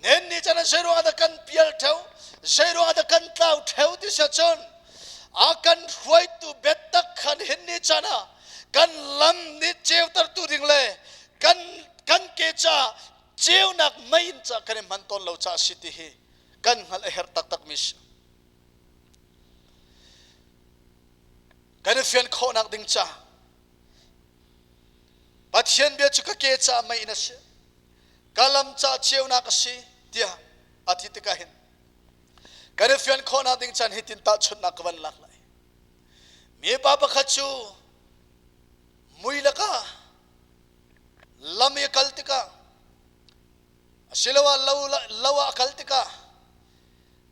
Nen ni chan zei ruangah dah kan pial theo, zei ruangah dah kan tlau theo ti si ahcun a kan hruaitu biatak khan hin ni chan ah kan lam nih ceutertu ding le kan kan ke caah ceunak mei in ca kan i hman tawn lo caah si ti hi kan hngalh a herh taktak mi si. Kan i fian khawhnak ding ca Pathian bia cu ka ke caah mei in a si, ka lam caah ceunak a si tiah a ti tikah hin kan i fian khawhnak ding caan hitin tahchunhnak ka van lak lai. Mipa pakhat cu mui lakah lam i a kal tikah asiloah lo, lo ah a kal tikah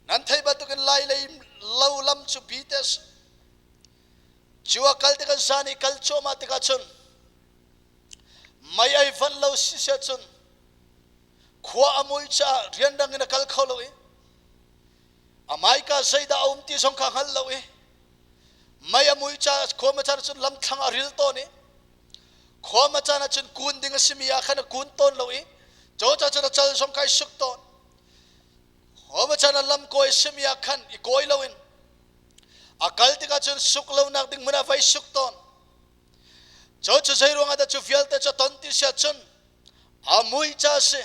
nan theih bantukin lai lei lo lam cu bi te a si. Cu a kal tikah zan i kal cuahmah tikah cun mei ai van lo si sia cun khua a mui caah rianrang in a kal kho lo i a maika zeidah a um ti zong kha hngal lo i mei a mui caah khua macan cun lamthlang a ril tawn i khua macan ah cun kun ding a simi ah khan a kun tawn lo i coca cun a cal zong kha i suk tawn khua macan ah lam kawi a simi ah khan i kawi loin a kal tikah cun suk lonak ding hmun ah vai suk tawn cu cu zei ruangah dah cu vialte cu ton ti si ahcun a mui ca a si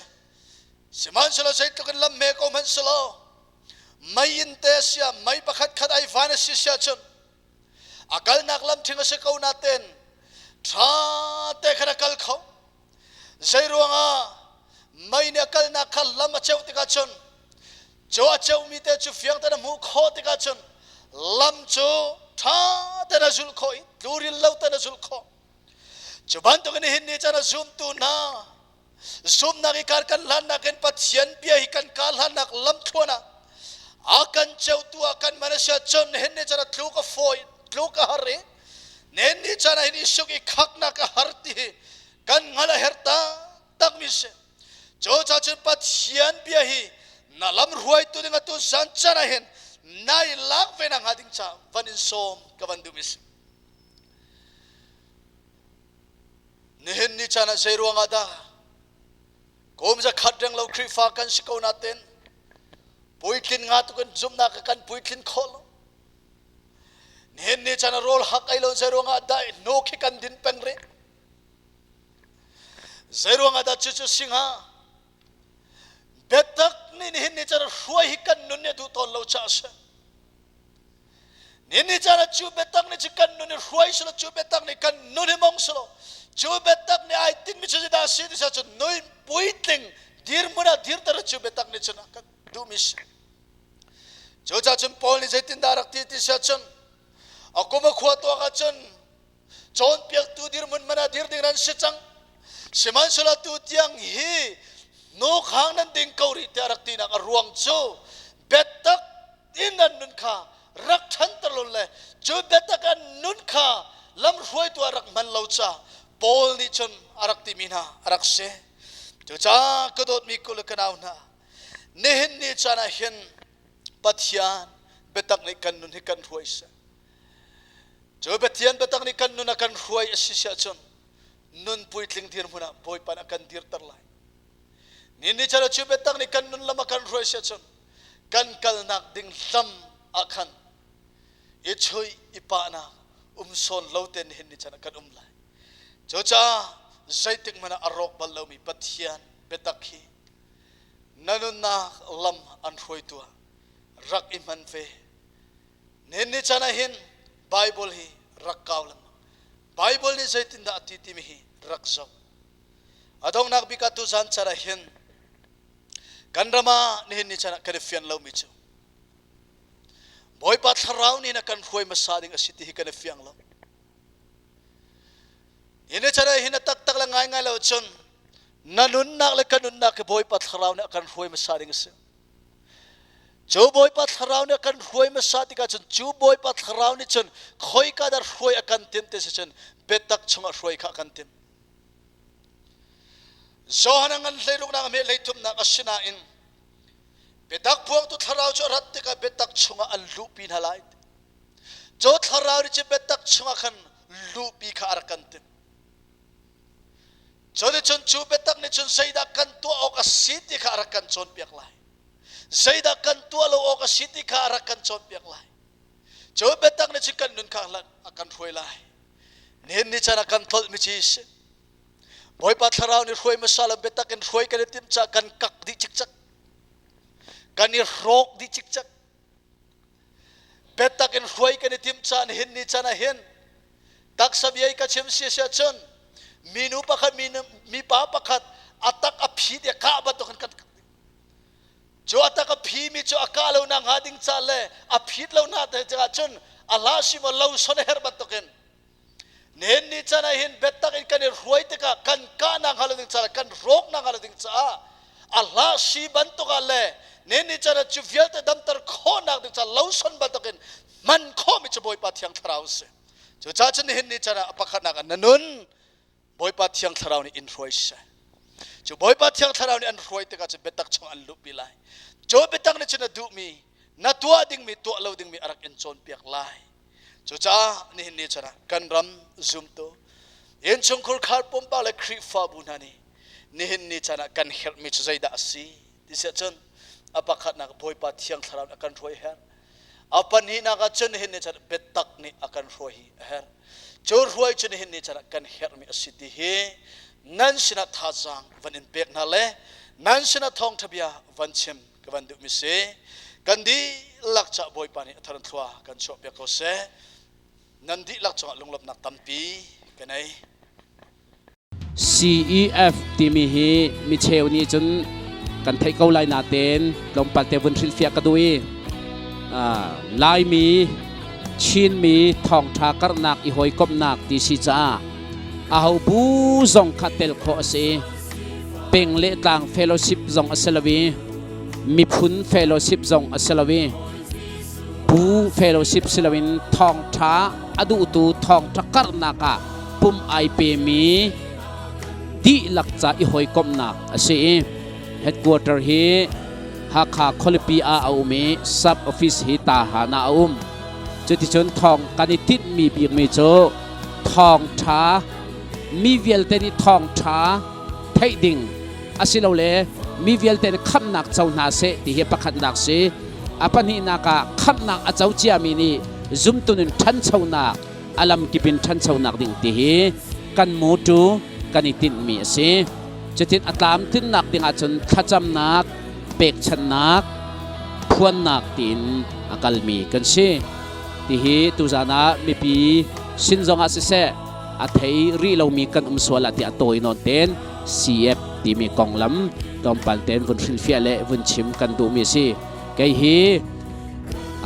sihmanhsehlaw zeitluk in lam hme ko hmanh selaw mei in te a si ah mei pakhat khat ai van a si si ahcun a kalnak lam ṭhing a si ko natein ṭha te khan a kal kho zei ruangah mei nih a kalnak kha lam a ceuh tikah cun cu a ceumi te cu fiang tein a hmuh khawh tikah cun lam cu ṭha tein a zulh khawh i tluril lo tein a zulh khawh. Cu bantukin nihin ni caan a zumtu hna zumnak i kar kan hlannak in Pathian bia hi kan kar hlannak lamthluan ah a kan ceutu ah kan man a si ahcun nihin ni caan ah tluk a fawi tluk a har i nihin ni caan ah hin i suk i khaknak a har ti hi kan hngalh a herh taktakmi si. Cucaah cun Pathian bia hi na lam hruaitu ding atu zan can ah hin nai lak ve nak hnga ding ca van in sawm ka van duh mi si. Nihin ni caan ah zei ruangah dah kum zakhat reng lo Khrihfa kan si ko natin puitlin nga tukin zumhnak kan puitlin khawh lo. Nihin ni caan ah rawl hak ei lo zei ruangah dah hnuk hi kan din peng rih. Zeiruangah dah cucu si hnga? Biatak nih nihin ni caan hruai hi kan nun nih a duh tawn lo caah a si. Nihin ni caan ah cu biatak nih cu kan nun i hruai selaw cu biatak nih kan nun hi mong selaw cu biatak nih ai tinhmi cu zeidah a si ti cun nun puitling dirhmun ah dirter cu biatak nih cun a kan duhmi si. Cucaah cun Paul nih zeitindah a rak ti ti si ahcun a kum a khua tuak ahcun Cawnpiaktu dirhmun hmanh ah dir ding nan si cang. Sihmanhsehlaw tu tiang hi nukhang nan ding ko rih tiah rak tinak a ruang cu biatak in nan nun kha rak ṭhanter lo le cu biatak an nun kha lamhruaitu ah rak hman lo ca Paul nih cun a rak timi hna a rak si. Cucaah ka dawtmi kul le ka nau hna, nihin ni caan ah hin Pathian biatak nih kan nun hi kan hruai seh. Cu Pathian biatak nih kan nun a kan hruai a si siahcun nun puitling dirhmun ah Bawipa nih a kan dirter lai. Ni ni chan cu biatak nih kan nun lam a kan hruai siahcun kan kalnak ding lam ah khan i chuih i pahnak um sawn lo ten hin ni chan ah kan um lai. Cucaah zeitik hmanh ah a rawk bal lomi Pathian biatak hi na nunnak lam an hruaitu ah. rak i hman ve. Nihin ni chan ah hin Bible hi rak kau lengmang. Bible nih zeitindah a ti timi hi rak zoh. A donghnak bik ah tuzan chan ah hin kan ram ah nihin ni chan ah kan i fian lomi cu Bawipa thlarau nih na kan hruai hmasa ding a si ti hi kan i fiang lo. Hi ni chan ah hin a taktak le ngaingai lo cun na nunnak le ka nunnak hi Bawipa thlarau nih a kan hruai hmasa ding a si. Cu Bawipa thlarau nih a kan hruai hmasa tikah cun cu Bawipa thlarau nih cun khoika dah hruai a kan timh ti si cun biatak chungah hruai kha a kan timh. Johan a ngan hleiruknak a hme hleithumnak a si nain biatak phuangtu thlarau cu a rat tikah biatak chungah an luhpi hna lai. Cu thlarau nih cun biatak chungah khan luhpi kha a rak kan timh. Cuticun cu biatak nih cun zeidah kan tuah awk a si ti kha a rak kan cawnpiak lai. Zeidah kan tuah lo awk a si ti kha a rak kan cawnpiak lai. Cu biatak nih cun kan nun kha a kan hruai lai. Nihin ni caan ah kan tlolhmi ci si. Bawipa thlarau nih hruai hmasa lo biatak in hruai kan i timh caah kan kak dih cikcek. Kan i hrawk dih cikcek. Biatak in hruai kan i timh caan hin ni caan ah hin taksa bia i ka chim si si ahcun minu pakhat mipa pakhat a tak a phi ti a kah bantuk in kan cu a tak a phi mi cu a kah lo nak hnga ding ca le a phit lo na te cangah cun a hla si maw lo son a herh bantuk in Nihin ni chan ah hin biatak in kan i hruai tikah kan kahnak hnga lo ding caah kan rawknak hnga lo ding caah a hla si bantuk ah le nihin ni chan ah cu vialte damter khawhnak ding caah loson bantuk in hman khawhmi cu Bawipa Thiang Thlarau a si. Cucaah cun nihin ni chan ah a pakhatnak ah na nun Bawipa Thiang Thlarau nih in hruai seh. Cu Bawipa Thiang Thlarau nih an hruai tikah cun biatak chung an luhpi lai. Cu biatak nih cun na duhmi, na tuah dingmi, tuah lo dingmi a rak in cawnpiak lai. Cucaah nihin ni chan ah kan ram zumtu, innchungkhur khar pumpak le Khrihfabu hna nih nihin ni chan ah kan herhmi cu zeidah a si ti siah cun a pakhatnak Bawipa Thiang Thlarau nih a kan hruai herh. A pahnihnak ah cun nihin ni chan biatak nih a kan hruai hi a herh. Cu hruai cu nihin ni chan ah kan herhmi a si ti hi nan sinah thazaang van in pek hna le nan sinah thawngṭha bia van chim ka van duhmi si. Kan dihlak cah Bawipa nih a thar in thlua kan chuahpiak ko seh. Nan dihlak cungah lunglawmhnak tampi ka nei. CEF timi hi micheu nih cun kan theih ko lai natein tlawmpal te vun hrilhfiah ka duh i Laimi Chinmi thawngṭha karhnak i hawikomhnak ti si caah aho bu zong kha tel khawh a si. Peng le tlang fellowship zong a si lo i miphun fellowship zong a si lo i bu fellowship si loin thawngṭha a duhtu thawngṭha karhnak ah pum ai pemi dihlak ca i hawikomhnak a si i headquarter hi Hakha khualipi ah a um i sub office hi Tahan ah a um. Cuticun thawng kan i tinhmi bikmi cu thawngṭha mi vialte nih thawngṭha theih ding asilole mi vialte nih khamhnak co hna seh ti hi pakhatnak si. A pahnihnak ah khamhnak a co ciami nih zumtun in ṭhanchonak a lamkip in ṭhanchonak ding ti hi kan mawṭu kan i tinhmi a si. Cutin a tlamtlinnak ding ahcun thlacamnak, pekchanhnak, phuannak tiin a kalmi kan si. Tihi tuzan ah mipi sin zongah siseh a thei rih lomi kan um sual ah tiah tawi nawn ten CF timi konglam tlawmpal ten vun hrilhfiah le vun chim kan duhmi a si. Kei hi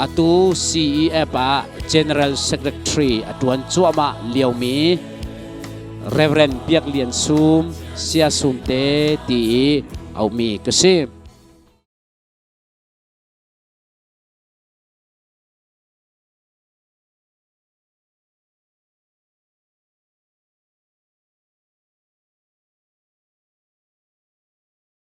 atu CEF ah General Secretary a ṭuan cuahmah liomi Reverend Biak Lian Sum Sia Sum te ti i aumi ka si.